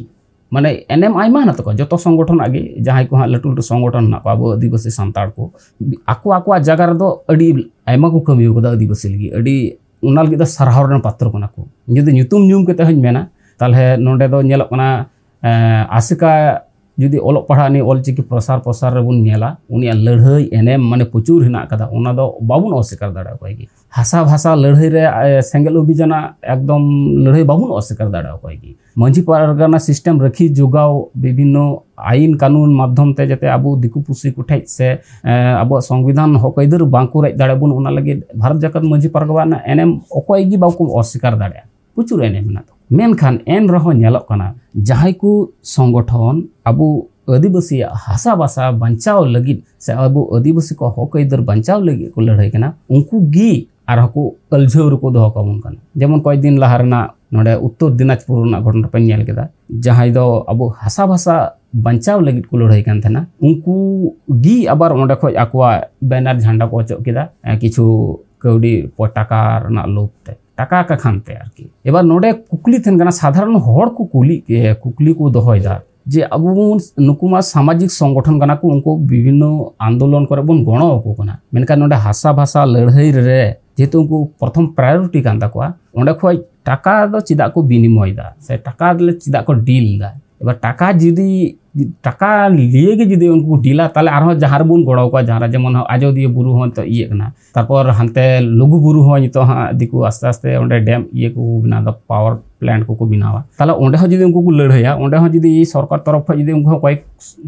ᱢᱟᱱᱮ ᱮᱱᱮᱢ ᱟᱭᱢᱟ ᱦᱮᱱᱟᱜ ᱛᱟᱠᱚᱣᱟ ᱡᱚᱛᱚ ᱥᱚᱝᱜᱚᱴᱷᱚᱱᱟᱜ ᱜᱮ, ᱡᱟᱦᱟᱸᱭ ᱠᱚ ᱦᱟᱸᱜ ᱞᱟᱹᱴᱩ ᱞᱟᱹᱴᱩ ᱥᱚᱝᱜᱚᱴᱷᱚᱱ ᱦᱮᱱᱟᱜ ᱠᱚᱣᱟ ᱟᱵᱚ ᱟᱹᱫᱤᱵᱟᱹᱥᱤ ᱥᱟᱱᱛᱟᱲ ᱠᱚ, ᱟᱠᱚ ᱟᱠᱚᱣᱟᱜ ᱡᱟᱭᱜᱟ ᱨᱮᱫᱚ ᱟᱹᱰᱤ ᱟᱭᱢᱟ ᱠᱚ ᱠᱟᱹᱢᱤ ᱠᱟᱫᱟ ᱟᱹᱫᱤᱵᱟᱹᱥᱤ ᱞᱟᱹᱜᱤᱫ, ᱟᱹᱰᱤ ᱚᱱᱟ ᱞᱟᱹᱜᱤᱫ ᱫᱚ ᱥᱟᱨᱦᱟᱣ ᱨᱮᱱ ᱯᱟᱛᱨᱚ ᱠᱟᱱᱟ ᱠᱚ᱾ ᱡᱩᱫᱤ ᱧᱩᱛᱩᱢ ᱧᱩᱢ ᱠᱟᱛᱮ ᱦᱚᱸᱧ ᱢᱮᱱᱟ, ᱛᱟᱦᱚᱞᱮ ᱱᱚᱰᱮ ᱫᱚ ᱧᱮᱞᱚᱜ ᱠᱟᱱᱟ, ᱮᱸ, ᱟᱥᱮᱠᱟ ᱡᱩᱫᱤ ᱚᱞᱚᱜ ᱯᱟᱲᱦᱟᱜ ᱱᱤᱭᱮ ᱚᱞᱪᱤᱠᱤ ᱯᱨᱚᱥᱟᱨ ᱯᱨᱚᱥᱟᱨ ᱨᱮᱵᱚᱱ ᱧᱮᱞᱟ, ᱩᱱᱤᱭᱟᱜ ᱞᱟᱹᱲᱦᱟᱹᱭ ᱮᱱᱮᱢ ᱢᱟᱱᱮ ᱯᱨᱚᱪᱩᱨ ᱦᱮᱱᱟᱜ ᱟᱠᱟᱫᱟ, ᱚᱱᱟ ᱫᱚ ᱵᱟᱵᱚᱱ ᱚᱥᱤᱠᱟᱨ ᱫᱟᱲᱮᱭᱟᱜᱼᱟ ᱚᱠᱚᱭ ᱜᱮ᱾ ᱦᱟᱥᱟ ᱵᱷᱟᱥᱟ ᱞᱟᱹᱲᱦᱟᱹᱭ ᱨᱮ, ᱮ, ᱥᱮᱸᱜᱮᱞ ᱚᱵᱷᱤᱡᱟᱱᱟᱜ ᱮᱠᱫᱚᱢ ᱞᱟᱹᱲᱦᱟᱹᱭ ᱵᱟᱵᱚᱱ ᱚᱥᱤᱠᱟᱨ ᱫᱟᱲᱮᱭᱟᱜᱼᱟ ᱚᱠᱚᱭ ᱜᱮ᱾ ᱢᱟᱹᱡᱷᱤ ᱯᱟᱨᱜᱟᱱᱟ ᱥᱤᱥᱴᱮᱢ ᱨᱟᱹᱠᱷᱤ ᱡᱚᱜᱟᱣ, ᱵᱤᱵᱷᱤᱱᱱᱚ ᱟᱭᱤᱱ ᱠᱟᱹᱱᱩᱱ ᱢᱟᱫᱽᱫᱷᱚᱢ ᱛᱮ ᱡᱟᱛᱮ ᱟᱵᱚ ᱫᱤᱠᱩ ᱯᱩᱥᱤ ᱠᱚᱴᱷᱮᱡ ᱥᱮ, ᱮ, ᱟᱵᱚᱣᱟᱜ ᱥᱚᱝᱵᱤᱫᱷᱟᱱ ᱦᱚᱠ ᱟᱹᱭᱫᱟᱹᱨ ᱵᱟᱝᱠᱚ ᱨᱮᱡ ᱫᱟᱲᱮᱭᱟᱵᱚᱱ, ᱚᱱᱟ ᱞᱟᱹᱜᱤᱫ ᱵᱷᱟᱨᱚᱛ ᱡᱟᱠᱟᱛ ᱢᱟᱹᱡᱷᱤ ᱯᱟᱨᱜᱟᱱᱟ ᱨᱮᱱᱟᱜ ᱮᱱᱮᱢ ᱚᱠᱚᱭ ᱜᱮ ᱵᱟᱠᱚ ᱚᱥᱤᱠᱟᱨ ᱫᱟᱲᱮᱭᱟᱜᱼᱟ᱾ ᱯᱨᱚᱪᱩᱨ ᱮᱱᱮᱢ ᱢᱮᱱᱟᱜ ᱛᱟᱠᱚᱣᱟ᱾ ᱢᱮᱱᱠᱷᱟᱱ ᱮᱱ ᱨᱮᱦᱚᱸ ᱧᱮᱞᱚᱜ ᱠᱟᱱᱟ, ᱡᱟᱦᱟᱸᱭ ᱠᱚ ᱥᱚᱝᱜᱚᱴᱷᱚᱱ ᱟᱵᱚ ᱟᱹᱫᱤᱵᱟᱹᱥᱤᱭᱟᱜ ᱦᱟᱥᱟ ᱵᱷᱟᱥᱟ ᱵᱟᱧᱪᱟᱣ ᱞᱟᱹᱜᱤᱫ ᱥᱮ ᱟᱵᱚ ᱟᱹᱫᱤᱵᱟᱹᱥᱤ ᱠᱚ ᱦᱚᱠ ᱟᱹᱭᱫᱟᱹᱨ ᱵᱟᱧᱪᱟᱣ ᱞᱟᱹᱜᱤᱫ ᱠᱚ ᱞᱟᱹᱲᱦᱟᱹᱭ ᱠᱟᱱᱟ, ᱩᱱᱠᱩ ᱜᱮ ᱟᱨᱦᱚᱸ ᱠᱚ ᱟᱹᱞᱡᱷᱟᱹᱣ ᱨᱮᱠᱚ ᱫᱚᱦᱚ ᱠᱟᱵᱚᱱ ᱠᱟᱱᱟ᱾ ᱡᱮᱢᱚᱱ ᱠᱚᱭᱮᱠ ᱫᱤᱱ ᱞᱟᱦᱟ ᱨᱮᱱᱟᱜ ᱱᱚᱰᱮ ᱩᱛᱛᱚᱨ ᱫᱤᱱᱟᱡᱽᱯᱩᱨ ᱨᱮᱱᱟᱜ ᱜᱷᱚᱴᱚᱱᱟ ᱯᱮ ᱧᱮᱞ ᱠᱮᱫᱟ, ᱡᱟᱦᱟᱸᱭ ᱫᱚ ᱟᱵᱚ ᱦᱟᱥᱟ ᱵᱷᱟᱥᱟ ᱵᱟᱧᱪᱟᱣ ᱞᱟᱹᱜᱤᱫ ᱠᱚ ᱞᱟᱹᱲᱦᱟᱹᱭ ᱠᱟᱱ ᱛᱟᱦᱮᱱᱟ, ᱩᱱᱠᱩ ᱜᱮ ᱟᱵᱟᱨ ᱚᱸᱰᱮ ᱠᱷᱚᱡ ᱟᱠᱚᱣᱟᱜ ᱵᱮᱱᱟᱨ ᱡᱷᱟᱱᱰᱟ ᱠᱚ ᱚᱪᱚᱜ ᱠᱮᱫᱟ, ᱮ, ᱠᱤᱪᱷᱩ ᱠᱟᱹᱣᱰᱤ ᱯᱚ-, ᱴᱟᱠᱟ ᱨᱮᱱᱟᱜ ᱞᱳᱵᱷ ᱛᱮ, ᱴᱟᱠᱟ ᱠᱟᱠᱷᱟᱱ ᱛᱮ ᱟᱨᱠᱤ᱾ ᱮᱵᱟᱨ ᱱᱚᱰᱮ ᱠᱩᱠᱞᱤ ᱛᱟᱦᱮᱱ ᱠᱟᱱᱟ, ᱥᱟᱫᱷᱟᱨᱚᱱ ᱦᱚᱲ ᱠᱚ ᱠᱩᱞᱤ, ᱮ, ᱠᱩᱠᱞᱤ ᱠᱚ ᱫᱚᱦᱚᱭᱮᱫᱟ ᱡᱮ ᱟᱵᱚ ᱵᱚᱱ, ᱱᱩᱠᱩ ᱢᱟ ᱥᱟᱢᱟᱡᱤᱠ ᱥᱚᱝᱜᱚᱴᱷᱚᱱ ᱠᱟᱱᱟ ᱠᱚ, ᱩᱱᱠᱩ ᱵᱤᱵᱷᱤᱱᱱᱚ ᱟᱱᱫᱳᱞᱚᱱ ᱠᱚᱨᱮ ᱵᱚᱱ ᱜᱚᱲᱚ ᱟᱠᱚ ᱠᱟᱱᱟ, ᱢᱮᱱᱠᱷᱟᱱ ᱱᱚᱰᱮ ᱦᱟᱥᱟ ᱵᱷᱟᱥᱟ ᱞᱟᱹᱲᱦᱟᱹᱭ ᱨᱮ ᱡᱮᱦᱮᱛᱩ ᱩᱱᱠᱩ ᱯᱨᱚᱛᱷᱚᱢ priority ᱠᱟᱱ ᱛᱟᱠᱚᱣᱟ, ᱚᱸᱰᱮ ᱠᱷᱚᱡ ᱴᱟᱠᱟ ᱫᱚ ᱪᱮᱫᱟᱜ ᱠᱚ ᱵᱤᱱᱤᱢᱚᱭ ᱮᱫᱟ ᱥᱮ ᱴᱟᱠᱟ ᱫᱚ ᱪᱮᱫᱟᱜ ᱠᱚ deal ᱮᱫᱟ? ᱮᱵᱟᱨ ᱴᱟᱠᱟ ᱡᱩᱫᱤ, ᱴᱟᱠᱟ ᱞᱤᱭᱮ ᱜᱮ ᱡᱩᱫᱤ ᱩᱱᱠᱩ ᱠᱚ deal ᱟ, ᱛᱟᱦᱞᱮ ᱟᱨᱦᱚᱸ ᱡᱟᱦᱟᱸ ᱨᱮᱵᱚᱱ ᱜᱚᱲᱚ ᱟᱠᱚᱣᱟ, ᱡᱟᱦᱟᱸ ᱨᱮ ᱡᱮᱢᱚᱱ ᱟᱡᱚᱫᱤᱭᱟᱹ ᱵᱩᱨᱩ ᱦᱚᱸ ᱱᱤᱛᱚᱜ ᱤᱭᱟᱹᱜ ᱠᱟᱱᱟ, ᱛᱟᱨᱯᱚᱨ ᱦᱟᱱᱛᱮ ᱞᱩᱜᱩ ᱵᱩᱨᱩ ᱦᱚᱸ ᱱᱤᱛᱚᱜ ᱦᱟᱸᱜ ᱫᱤᱠᱩ ᱟᱥᱛᱮ ᱟᱥᱛᱮ ᱚᱸᱰᱮ dam ᱤᱭᱟᱹ ᱠᱚ ᱵᱮᱱᱟᱣ ᱮᱫᱟ, power plant ᱠᱚᱠᱚ ᱵᱮᱱᱟᱣᱟ᱾ ᱛᱟᱦᱞᱮ ᱚᱸᱰᱮ ᱦᱚᱸ ᱡᱩᱫᱤ ᱩᱱᱠᱩ ᱠᱚ ᱞᱟᱹᱲᱦᱟᱹᱭᱟ, ᱚᱸᱰᱮ ᱦᱚᱸ ᱡᱩᱫᱤ ᱥᱚᱨᱠᱟᱨ ᱛᱚᱨᱚᱯ ᱠᱷᱚᱡ ᱡᱩᱫᱤ ᱩᱱᱠᱩ ᱦᱚᱸ ᱠᱚᱭᱮᱠ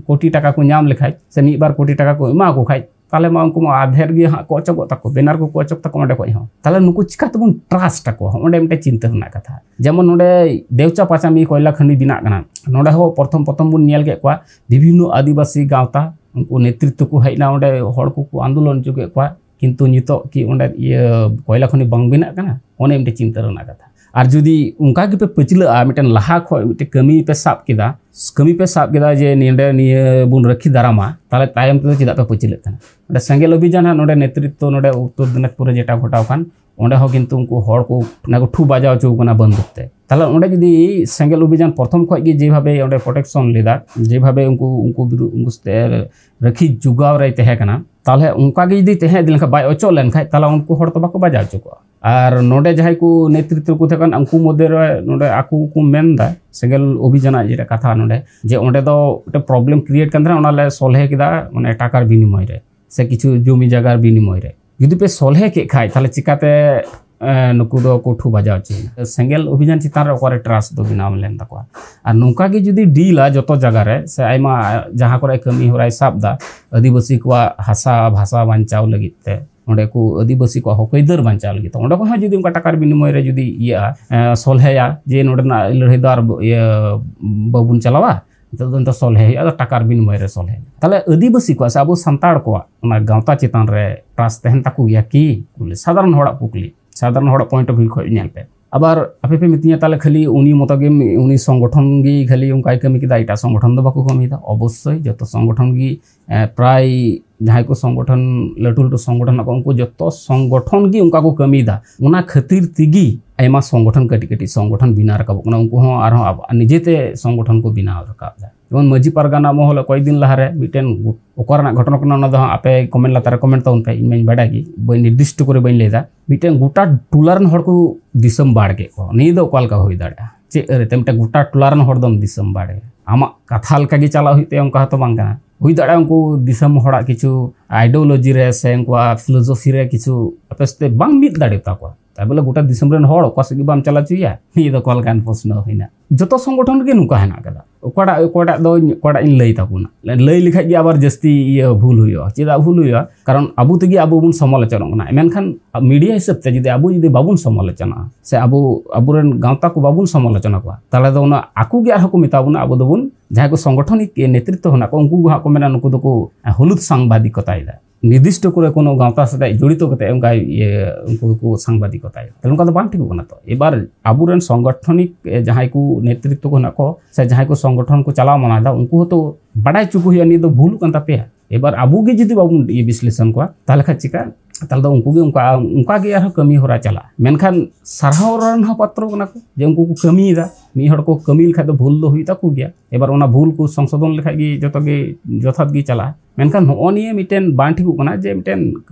ᱠᱳᱴᱤ ᱴᱟᱠᱟ ᱠᱚ ᱧᱟᱢ ᱞᱮᱠᱷᱟᱡ ᱥᱮ ᱢᱤᱫ ᱵᱟᱨ ᱠᱳᱴᱤ ᱴᱟᱠᱟ ᱠᱚ ᱮᱢᱟ ᱠᱚ ᱠᱷᱟᱡ, ᱛᱟᱦᱞᱮ ᱢᱟ ᱩᱱᱠᱩ ᱢᱟ ᱟᱫᱷᱮᱨ ᱜᱮ ᱦᱟᱸᱜ ᱠᱚ ᱚᱪᱚᱜᱚᱜ ᱛᱟᱠᱚ, ᱵᱮᱱᱟᱨ ᱠᱚᱠᱚ ᱚᱪᱚᱜ ᱛᱟᱠᱚ ᱚᱸᱰᱮ ᱠᱷᱚᱡ ᱦᱚᱸ᱾ ᱛᱟᱦᱞᱮ ᱱᱩᱠᱩ ᱪᱤᱠᱟ ᱛᱮᱵᱚᱱ trust ᱟᱠᱚᱣᱟ? ᱚᱸᱰᱮ ᱢᱤᱫᱴᱮᱡ ᱪᱤᱱᱛᱟᱹ ᱨᱮᱱᱟᱜ ᱠᱟᱛᱷᱟ᱾ ᱡᱮᱢᱚᱱ ᱱᱚᱰᱮ ᱫᱮᱣᱪᱟ ᱯᱟᱪᱟᱢᱤ ᱠᱚᱭᱞᱟ ᱠᱷᱟᱹᱱᱤ ᱵᱮᱱᱟᱜ ᱠᱟᱱᱟ, ᱱᱚᱰᱮ ᱦᱚᱸ ᱯᱨᱚᱛᱷᱚᱢ ᱯᱨᱚᱛᱷᱚᱢ ᱵᱚᱱ ᱧᱮᱞ ᱠᱮᱫ ᱠᱚᱣᱟ ᱵᱤᱵᱷᱤᱱᱱᱚ ᱟᱹᱫᱤᱵᱟᱹᱥᱤ ᱜᱟᱶᱛᱟ, ᱩᱱᱠᱩ ᱱᱮᱛᱨᱤᱛᱛᱚ ᱠᱚ ᱦᱮᱡ ᱮᱱᱟ, ᱚᱸᱰᱮ ᱦᱚᱲ ᱠᱚᱠᱚ ᱟᱱᱫᱳᱞᱚᱱ ᱦᱚᱪᱚ ᱠᱮᱫ ᱠᱚᱣᱟ, ᱠᱤᱱᱛᱩ ᱱᱤᱛᱚᱜ ᱠᱤ ᱚᱸᱰᱮ ᱤᱭᱟᱹ ᱠᱚᱭᱞᱟ ᱠᱷᱚᱱᱤ ᱵᱟᱝ ᱵᱮᱱᱟᱜ ᱠᱟᱱᱟ? ᱚᱱᱮ ᱢᱤᱫᱴᱮᱱ ᱪᱤᱱᱛᱟᱹ ᱨᱮᱱᱟᱜ ᱠᱟᱛᱷᱟ᱾ ᱟᱨ ᱡᱩᱫᱤ ᱚᱱᱠᱟ ᱜᱮᱯᱮ ᱯᱟᱹᱪᱷᱞᱟᱹᱜᱼᱟ, ᱢᱤᱫᱴᱮᱱ ᱞᱟᱦᱟ ᱠᱷᱚᱱ ᱢᱤᱫᱴᱮᱱ ᱠᱟᱹᱢᱤ ᱯᱮ ᱥᱟᱵ ᱠᱮᱫᱟ, ᱠᱟᱹᱢᱤ ᱯᱮ ᱥᱟᱵ ᱠᱮᱫᱟ ᱡᱮ ᱱᱚᱸᱰᱮ ᱱᱤᱭᱟᱹ ᱵᱚᱱ ᱨᱟᱹᱠᱷᱤ ᱫᱟᱨᱟᱢᱟ, ᱛᱟᱦᱚᱞᱮ ᱛᱟᱭᱚᱢ ᱛᱮᱫᱚ ᱪᱮᱫᱟᱜ ᱯᱮ ᱯᱟᱹᱪᱷᱞᱟᱹᱜ ᱠᱟᱱᱟ? ᱱᱚᱸᱰᱮ ᱥᱮᱸᱜᱮᱞ ᱚᱵᱷᱤᱡᱟᱱ ᱦᱟᱸᱜ ᱱᱚᱸᱰᱮ ᱱᱮᱛᱨᱤᱛᱛᱚ ᱱᱚᱸᱰᱮ ᱩᱛᱛᱚᱨ ᱫᱤᱱᱟᱡᱽᱯᱩᱨ ᱨᱮ ᱡᱮᱴᱟ ᱜᱷᱚᱴᱟᱣ ᱠᱟᱱ, ᱚᱸᱰᱮ ᱦᱚᱸ ᱠᱤᱱᱛᱩ ᱩᱱᱠᱩ ᱦᱚᱲ ᱠᱚ ᱚᱱᱟ ᱠᱚ ᱴᱷᱩ ᱵᱟᱡᱟᱣ ᱦᱚᱪᱚ ᱠᱟᱱᱟ ᱵᱟᱱᱫᱩᱠ ᱛᱮ᱾ ᱛᱟᱦᱚᱞᱮ ᱚᱸᱰᱮ ᱡᱩᱫᱤ ᱥᱮᱸᱜᱮᱞ ᱚᱵᱷᱤᱡᱟᱱ ᱯᱨᱚᱛᱷᱚᱢ ᱠᱷᱚᱱ ᱜᱮ ᱡᱮᱵᱷᱟᱵᱮ ᱚᱸᱰᱮ ᱯᱨᱚᱴᱮᱠᱥᱚᱱ ᱞᱮᱫᱟ, ᱡᱮᱵᱷᱟᱵᱮ ᱩᱱᱠᱩ, ᱩᱱᱠᱩ ᱵᱤᱨᱩ-, ᱩᱱᱠᱩ ᱥᱟᱛᱮ ᱨᱟᱹᱠᱷᱤ ᱡᱚᱜᱟᱣ ᱨᱮᱭ ᱛᱟᱦᱮᱸ ᱠᱟᱱᱟ, ᱛᱟᱦᱚᱞᱮ ᱚᱱᱠᱟ ᱜᱮ ᱡᱩᱫᱤ ᱛᱟᱦᱮᱸ ᱤᱫᱤ ᱞᱮᱱᱠᱷᱟᱱ, ᱵᱟᱭ ᱚᱪᱚᱜ ᱞᱮᱱᱠᱷᱟᱱ, ᱛᱟᱦᱚᱞᱮ ᱩᱱᱠᱩ ᱦᱚᱲ ᱛᱚ ᱵᱟᱠᱚ ᱵᱟᱡᱟᱣ ᱦᱚᱪᱚ ᱠᱚᱜᱼᱟ᱾ ᱟᱨ ᱱᱚᱰᱮ ᱡᱟᱦᱟᱸᱭ ᱠᱚ ᱱᱮᱛᱨᱤᱛᱛᱚ ᱠᱚ ᱛᱟᱦᱮᱸ ᱠᱟᱱᱟ, ᱩᱱᱠᱩ ᱢᱚᱫᱽᱫᱷᱮ ᱨᱮ ᱱᱚᱰᱮ ᱟᱠᱚ ᱠᱚ ᱢᱮᱱ ᱮᱫᱟ, ᱥᱮᱸᱜᱮᱞ ᱚᱵᱷᱤᱡᱟᱱᱟᱜ ᱡᱮᱴᱟ ᱠᱟᱛᱷᱟ ᱱᱚᱰᱮ, ᱡᱮ ᱚᱸᱰᱮ ᱫᱚ ᱢᱤᱫᱴᱮᱱ ᱯᱨᱚᱵᱞᱮᱢ ᱠᱨᱤᱭᱮᱴ ᱠᱟᱱ ᱛᱟᱦᱮᱱᱟ, ᱚᱱᱟ ᱞᱮ ᱥᱚᱞᱦᱮ ᱠᱮᱫᱟ ᱢᱟᱱᱮ ᱴᱟᱠᱟᱨ ᱵᱤᱱᱤᱢᱚᱭ ᱨᱮ, ᱥᱮ ᱠᱤᱪᱷᱩ ᱡᱚᱢᱤ ᱡᱟᱭᱜᱟᱨ ᱵᱤᱱᱤᱢᱚᱭ ᱨᱮ᱾ ᱡᱩᱫᱤ ᱯᱮ ᱥᱚᱞᱦᱮ ᱠᱮᱫ ᱠᱷᱟᱡ, ᱛᱟᱦᱚᱞᱮ ᱪᱤᱠᱟᱛᱮ, ᱮ, ᱱᱩᱠᱩ ᱫᱚ ᱠᱚ ᱴᱷᱩ ᱵᱟᱡᱟᱣ ᱦᱚᱪᱚᱭᱮᱱᱟ? ᱥᱮᱸᱜᱮᱞ ᱚᱵᱷᱤᱡᱟᱱ ᱪᱮᱛᱟᱱ ᱨᱮ ᱚᱠᱟᱨᱮ ᱴᱨᱟᱥᱴ ᱫᱚ ᱵᱮᱱᱟᱣ ᱞᱮᱱ ᱛᱟᱠᱚᱣᱟ? ᱟᱨ ᱱᱚᱝᱠᱟ ᱜᱮ ᱡᱩᱫᱤ ᱰᱤᱞᱟ ᱡᱚᱛᱚ ᱡᱟᱭᱜᱟ ᱨᱮ, ᱥᱮ ᱟᱭᱢᱟ ᱡᱟᱦᱟᱸ ᱠᱚᱨᱮ ᱠᱟᱹᱢᱤ ᱦᱚᱨᱟᱭ ᱥᱟᱵ ᱮᱫᱟ, ᱟᱹᱫᱤᱵᱟᱹᱥᱤ ᱠᱚᱣᱟᱜ ᱦᱟᱥᱟ ᱵᱷᱟᱥᱟ ᱵᱟᱧᱪᱟᱣ ᱞᱟᱹᱜᱤᱫ ᱛᱮ, ᱚᱸᱰᱮ ᱠᱚ ᱟᱹᱫᱤᱵᱟᱹᱥᱤ ᱠᱚᱣᱟᱜ ᱦᱚᱠ ᱟᱹᱭᱫᱟᱹᱨ ᱵᱟᱧᱪᱟᱣ ᱞᱟᱹᱜᱤᱫ ᱛᱮ, ᱚᱸᱰᱮ ᱠᱷᱚᱱ ᱦᱚᱸ ᱡᱩᱫᱤ ᱚᱱᱠᱟ ᱴᱟᱠᱟᱨ ᱵᱤᱱᱤᱢᱚᱭ ᱨᱮ ᱡᱩᱫᱤ ᱤᱭᱟᱹᱜᱼᱟ, ᱮ, ᱥᱚᱞᱦᱮᱭᱟ ᱡᱮ ᱱᱚᱰᱮᱱᱟᱜ ᱞᱟᱹᱲᱦᱟᱹᱭ ᱫᱚ ᱟᱨ ᱵᱚ-, ᱤᱭᱟᱹ ᱵᱟᱵᱚᱱ ᱪᱟᱞᱟᱣᱟ, ᱱᱤᱛᱚᱜ ᱫᱚ ᱱᱤᱛᱚᱜ ᱥᱚᱞᱦᱮ ᱦᱩᱭᱩᱜᱼᱟ, ᱟᱫᱚ ᱴᱟᱠᱟᱨ ᱵᱤᱱᱤᱢᱚᱭ ᱨᱮ ᱥᱚᱞᱦᱮ᱾ ᱛᱟᱦᱞᱮ ᱟᱹᱫᱤᱵᱟᱹᱥᱤ ᱠᱚᱣᱟᱜ ᱥᱮ ᱟᱵᱚ ᱥᱟᱱᱛᱟᱲ ᱠᱚᱣᱟᱜ ᱚᱱᱟ ᱜᱟᱶᱛᱟ ᱪᱮᱛᱟᱱ ᱨᱮ ᱴᱨᱟᱥᱴ ᱛᱟᱦᱮᱱ ᱛᱟᱠᱚ ᱜᱮᱭᱟ ᱠᱤ? ᱵᱚᱞᱮ ᱥᱟᱫᱷᱟᱨᱚᱱ ᱦᱚᱲᱟᱜ ᱠᱩᱠᱞᱤ, ᱥᱟᱫᱷᱟᱨᱚᱱ ᱦᱚᱲᱟᱜ ᱯᱚᱭᱮᱱᱴ ᱚᱯᱷ ᱵᱷᱤᱭᱩ ᱠᱷᱚᱱ ᱧᱮᱞ ᱯᱮ᱾ ᱟᱵᱟᱨ ᱟᱯᱮ ᱯᱮ ᱢᱤᱛᱟᱹᱧᱟ, ᱛᱟᱦᱞᱮ ᱠᱷᱟᱹᱞᱤ ᱩᱱᱤ ᱢᱚᱛᱚ ᱜᱮ, ᱩᱱᱤ ᱥᱚᱝᱜᱚᱴᱷᱚᱱ ᱜᱮ ᱠᱷᱟᱹᱞᱤ ᱚᱱᱠᱟᱭ ᱠᱟᱹᱢᱤ ᱠᱮᱫᱟ, ᱮᱴᱟᱜ ᱥᱚᱝᱜᱚᱴᱷᱚᱱ ᱫᱚ ᱵᱟᱠᱚ ᱠᱟᱹᱢᱤᱭᱮᱫᱟ? ᱚᱵᱚᱥᱥᱳᱭ ᱡᱚᱛᱚ ᱥᱚᱝᱜᱚᱴᱷᱚᱱ ᱜᱮ, ᱮ, ᱯᱨᱟᱭ ᱡᱟᱦᱟᱸᱭ ᱠᱚ ᱥᱚᱝᱜᱚᱴᱷᱚᱱ, ᱞᱟᱹᱴᱩ ᱞᱟᱹᱴᱩ ᱥᱚᱝᱜᱚᱴᱷᱚᱱ ᱢᱮᱱᱟᱜ ᱠᱚᱣᱟ, ᱩᱱᱠᱩ ᱡᱚᱛᱚ ᱥᱚᱝᱜᱚᱴᱷᱚᱱ ᱜᱮ ᱚᱱᱠᱟ ᱠᱚ ᱠᱟᱹᱢᱤᱭᱮᱫᱟ᱾ ᱚᱱᱟ ᱠᱷᱟᱹᱛᱤᱨ ᱛᱮᱜᱮ ᱟᱭᱢᱟ ᱥᱚᱝᱜᱚᱴᱷᱚᱱ ᱠᱟᱹᱴᱤᱡ ᱠᱟᱹᱴᱤᱡ ᱥᱚᱝᱜᱚᱴᱷᱚᱱ ᱵᱮᱱᱟᱣ ᱨᱟᱠᱟᱵᱚᱜ ᱠᱟᱱᱟ, ᱩᱱᱠᱩ ᱦᱚᱸ ᱟᱨᱦᱚᱸ ᱟᱵ-, ᱱᱤᱡᱮᱛᱮ ᱥᱚᱝᱜᱚᱴᱷᱚᱱ ᱠᱚ ᱵᱮᱱᱟᱣ ᱨᱟᱠᱟᱵ ᱮᱫᱟ᱾ ᱡᱮᱢᱚᱱ ᱢᱟᱹᱡᱷᱤ ᱯᱟᱨᱜᱟᱱᱟ ᱢᱚᱦᱚᱞ ᱠᱚᱭᱮᱠ ᱫᱤᱱ ᱞᱟᱦᱟᱨᱮ ᱢᱤᱫᱴᱮᱱ ᱜᱩ-, ᱚᱠᱟ ᱨᱮᱱᱟᱜ ᱜᱷᱚᱴᱚᱱᱟ ᱠᱟᱱᱟ, ᱚᱱᱟ ᱫᱚ ᱦᱟᱸᱜ ᱟᱯᱮ ᱠᱚᱢᱮᱱᱴ ᱞᱟᱛᱟᱨ ᱨᱮ ᱠᱚᱢᱮᱱᱴ ᱛᱟᱵᱚᱱ ᱯᱮ, ᱤᱧ ᱢᱟᱧ ᱵᱟᱰᱟᱭ ᱜᱮ, ᱵᱟᱹᱧ ᱱᱤᱨᱫᱤᱥᱴᱚ ᱠᱚᱨᱮ ᱵᱟᱹᱧ ᱞᱟᱹᱭ ᱮᱫᱟ᱾ ᱢᱤᱫᱴᱮᱱ ᱜᱚᱴᱟ ᱴᱚᱞᱟ ᱨᱮᱱ ᱦᱚᱲ ᱠᱚ ᱫᱤᱥᱚᱢ ᱵᱟᱲ ᱠᱮᱫ ᱠᱚᱣᱟ᱾ ᱱᱤᱭᱟᱹ ᱫᱚ ᱚᱠᱟ ᱞᱮᱠᱟ ᱦᱩᱭ ᱫᱟᱲᱮᱭᱟᱜᱼᱟ? ᱪᱮᱫ ᱟᱹᱨᱤᱛᱮ ᱢᱤᱫᱴᱮᱱ ᱜᱚᱴᱟ ᱴᱚᱞᱟ ᱨᱮᱱ ᱦᱚᱲ ᱫᱚᱢ ᱫᱤᱥᱚᱢ ᱵᱟᱲ ᱮᱭᱟ? ᱟᱢᱟᱜ ᱠᱟᱛᱷᱟ ᱞᱮᱠᱟ ᱜᱮ ᱪᱟᱞᱟᱜ ᱦᱩᱭᱩᱜ ᱛᱟᱭᱟ, ᱚᱱᱠᱟ ᱦᱚᱸᱛᱚ ᱵᱟᱝ ᱠᱟᱱᱟ᱾ ᱦᱩᱭ ᱫᱟᱲᱮᱭᱟᱜᱼᱟ ᱩᱱᱠᱩ ᱫᱤᱥᱚᱢ ᱦᱚᱲᱟᱜ ᱠᱤᱪᱷᱩ ᱟᱭᱰᱤᱭᱳᱞᱚᱡᱤ ᱨᱮ ᱥᱮ ᱩᱱᱠᱩᱣᱟᱜ ᱯᱷᱤᱞᱳᱡᱚᱯᱷᱤ ᱨᱮ ᱠᱤᱪᱷᱩ ᱟᱯᱮ ᱥᱟᱛᱮ ᱵᱟᱝ ᱢᱤᱫ ᱫᱟᱲᱮ ᱛᱟᱠᱚᱣᱟ᱾ ᱛᱟᱭ ᱵᱚᱞᱮ ᱜᱚᱴᱟ ᱫᱤᱥᱚᱢ ᱨᱮᱱ ᱦᱚᱲ ᱚᱠᱟ ᱥᱮᱫ ᱜᱮ ᱵᱟᱢ ᱪᱟᱞᱟᱣ ᱦᱚᱪᱚᱭᱟ, ᱱᱤᱭᱟᱹ ᱫᱚ ᱚᱠᱟ ᱞᱮᱠᱟᱱ ᱯᱨᱚᱥᱱᱚ ᱦᱩᱭᱱᱟ? ᱡᱚᱛᱚ ᱥᱚᱝᱜᱚᱴᱷᱚᱱ ᱨᱮᱜᱮ ᱱᱚᱝᱠᱟ ᱦᱮᱱᱟᱜ ᱟᱠᱟᱫᱟ᱾ ᱚᱠᱟᱴᱟᱜ ᱚᱠᱟᱴᱟᱜ ᱫᱚ ᱚᱠᱟᱴᱟᱜ ᱤᱧ ᱞᱟᱹᱭ ᱛᱟᱵᱚᱱᱟ, ᱞᱟᱹᱭ ᱞᱮᱠᱷᱟᱡ ᱜᱮ ᱟᱵᱟᱨ ᱡᱟᱹᱥᱛᱤ ᱤᱭᱟᱹ ᱵᱷᱩᱞ ᱦᱩᱭᱩᱜᱼᱟ᱾ ᱪᱮᱫᱟᱜ ᱵᱷᱩᱞ ᱦᱩᱭᱩᱜᱼᱟ? ᱠᱟᱨᱚᱱ ᱟᱵᱚ ᱛᱮᱜᱮ ᱟᱵᱚ ᱵᱚᱱ ᱥᱚᱢᱟᱞᱳᱪᱚᱱᱚᱜ ᱠᱟᱱᱟ᱾ ᱢᱮᱱᱠᱷᱟᱱ ᱢᱤᱰᱤᱭᱟ ᱦᱤᱥᱟᱹᱵ ᱛᱮ ᱡᱩᱫᱤ ᱟᱵᱚ ᱡᱩᱫᱤ ᱵᱟᱵᱚᱱ ᱥᱚᱢᱟᱞᱳᱪᱚᱱᱟᱜᱼᱟ ᱥᱮ ᱟᱵᱚ ᱟᱵᱚᱨᱮᱱ ᱜᱟᱶᱛᱟ ᱠᱚ ᱵᱟᱵᱚᱱ ᱥᱚᱢᱟᱞᱳᱪᱚᱱᱟ ᱠᱚᱣᱟ, ᱛᱟᱦᱚᱞᱮ ᱫᱚ ᱚᱱᱟ ᱟᱠᱚ ᱜᱮ ᱟᱨᱦᱚᱸ ᱠᱚ ᱢᱮᱛᱟ ᱵᱚᱱᱟ, ᱟᱵᱚ ᱫᱚᱵᱚᱱ, ᱡᱟᱦᱟᱸᱭ ᱠᱚ ᱥᱚᱝᱜᱚᱴᱷᱚᱱᱤᱠ ᱱᱮᱛᱨᱤᱛᱛᱚ ᱦᱮᱱᱟᱜ ᱠᱚᱣᱟ, ᱩᱱᱠᱩ ᱠᱚ ᱦᱟᱸᱜ ᱠᱚ ᱢᱮᱱᱟ ᱱᱩᱠᱩ ᱫᱚᱠᱚ ᱦᱩᱞᱩᱛ ᱥᱟᱝᱵᱟᱫᱤᱠᱚᱛᱟᱭᱮᱫᱟ, ᱱᱤᱨᱫᱤᱥᱴᱚ ᱠᱚᱨᱮ ᱠᱳᱱᱳ ᱜᱟᱶᱛᱟ ᱥᱟᱛᱮ ᱡᱚᱲᱤᱛᱚ ᱠᱟᱛᱮ ᱚᱱᱠᱟ ᱤᱭᱟᱹ ᱩᱱᱠᱩ ᱠᱚ ᱥᱟᱝᱵᱟᱫᱤᱠᱚᱛᱟᱭᱮᱫᱟ᱾ ᱛᱟᱦᱞᱮ ᱱᱚᱝᱠᱟ ᱫᱚ ᱵᱟᱝ ᱴᱷᱤᱠᱚᱜ ᱠᱟᱱᱟ᱾ ᱛᱚ ᱮᱵᱟᱨ ᱟᱵᱚᱨᱮᱱ ᱥᱚᱝᱜᱚᱴᱷᱚᱱᱤᱠ ᱮ, ᱡᱟᱦᱟᱸᱭ ᱠᱚ ᱱᱮᱛᱨᱤᱛᱛᱚ ᱠᱚ ᱦᱮᱱᱟᱜ ᱠᱚ ᱥᱮ ᱡᱟᱦᱟᱸᱭ ᱠᱚ ᱥᱚᱝᱜᱚᱴᱷᱚᱱ ᱠᱚ ᱪᱟᱞᱟᱣ ᱢᱟᱱᱟᱣ ᱮᱫᱟ, ᱩᱱᱠᱩ ᱦᱚᱸᱛᱚ ᱵᱟᱰᱟᱭ ᱦᱚᱪᱚ ᱠᱚ ᱦᱩᱭᱩᱜᱼᱟ, ᱱᱤᱭᱟᱹ ᱫᱚ ᱵᱷᱩᱞ ᱠᱟᱱ ᱛᱟᱯᱮᱭᱟ᱾ ᱮᱵᱟᱨ ᱟᱵᱚ ᱜᱮ ᱡᱩᱫᱤ ᱵᱟᱵᱚᱱ ᱤᱭᱟᱹ ᱵᱤᱥᱞᱮᱥᱚᱱ ᱠᱚᱣᱟ, ᱛᱟᱦᱞᱮ ᱠᱷᱟᱱ ᱪᱤᱠᱟ? ᱛᱟᱦᱞᱮ ᱫᱚ ᱩᱱᱠᱩ ᱜᱮ ᱚᱱᱠᱟ ᱚᱱᱠᱟ ᱜᱮ ᱟᱨᱦᱚᱸ ᱠᱟᱹᱢᱤ ᱦᱚᱨᱟ ᱪᱟᱞᱟᱜᱼᱟ᱾ ᱢᱮᱱᱠᱷᱟᱱ ᱥᱟᱨᱦᱟᱣ ᱨᱮᱱ ᱦᱚᱸ ᱯᱟᱛᱨᱚ ᱠᱟᱱᱟ ᱠᱚ ᱡᱮ ᱩᱱᱠᱩ ᱠᱚ ᱠᱟᱹᱢᱤᱭᱮᱫᱟ᱾ ᱢᱤᱫ ᱦᱚᱲ ᱠᱚ ᱠᱟᱹᱢᱤ ᱞᱮᱠᱷᱟᱡ ᱫᱚ ᱵᱷᱩᱞ ᱫᱚ ᱦᱩᱭᱩᱜ ᱛᱟᱠᱚ ᱜᱮᱭᱟ᱾ ᱮᱵᱟᱨ ᱚᱱᱟ ᱵᱷᱩᱞ ᱠᱚ ᱥᱚᱝᱥᱳᱫᱷᱚᱱ ᱞᱮᱠᱷᱟᱡ ᱜᱮ ᱡᱚᱛᱚ ᱜᱮ ᱡᱚᱛᱷᱟᱛ ᱜᱮ ᱪᱟᱞᱟᱜᱼᱟ᱾ ᱢᱮᱱᱠᱷᱟᱱ ᱱᱚᱜᱼᱚ ᱱᱤᱭᱟᱹ ᱢᱤᱫᱴᱮᱱ ᱵᱟᱝ ᱴᱷᱤᱠᱚᱜ ᱠᱟᱱᱟ ᱡᱮ ᱢᱤᱫᱴᱮᱱ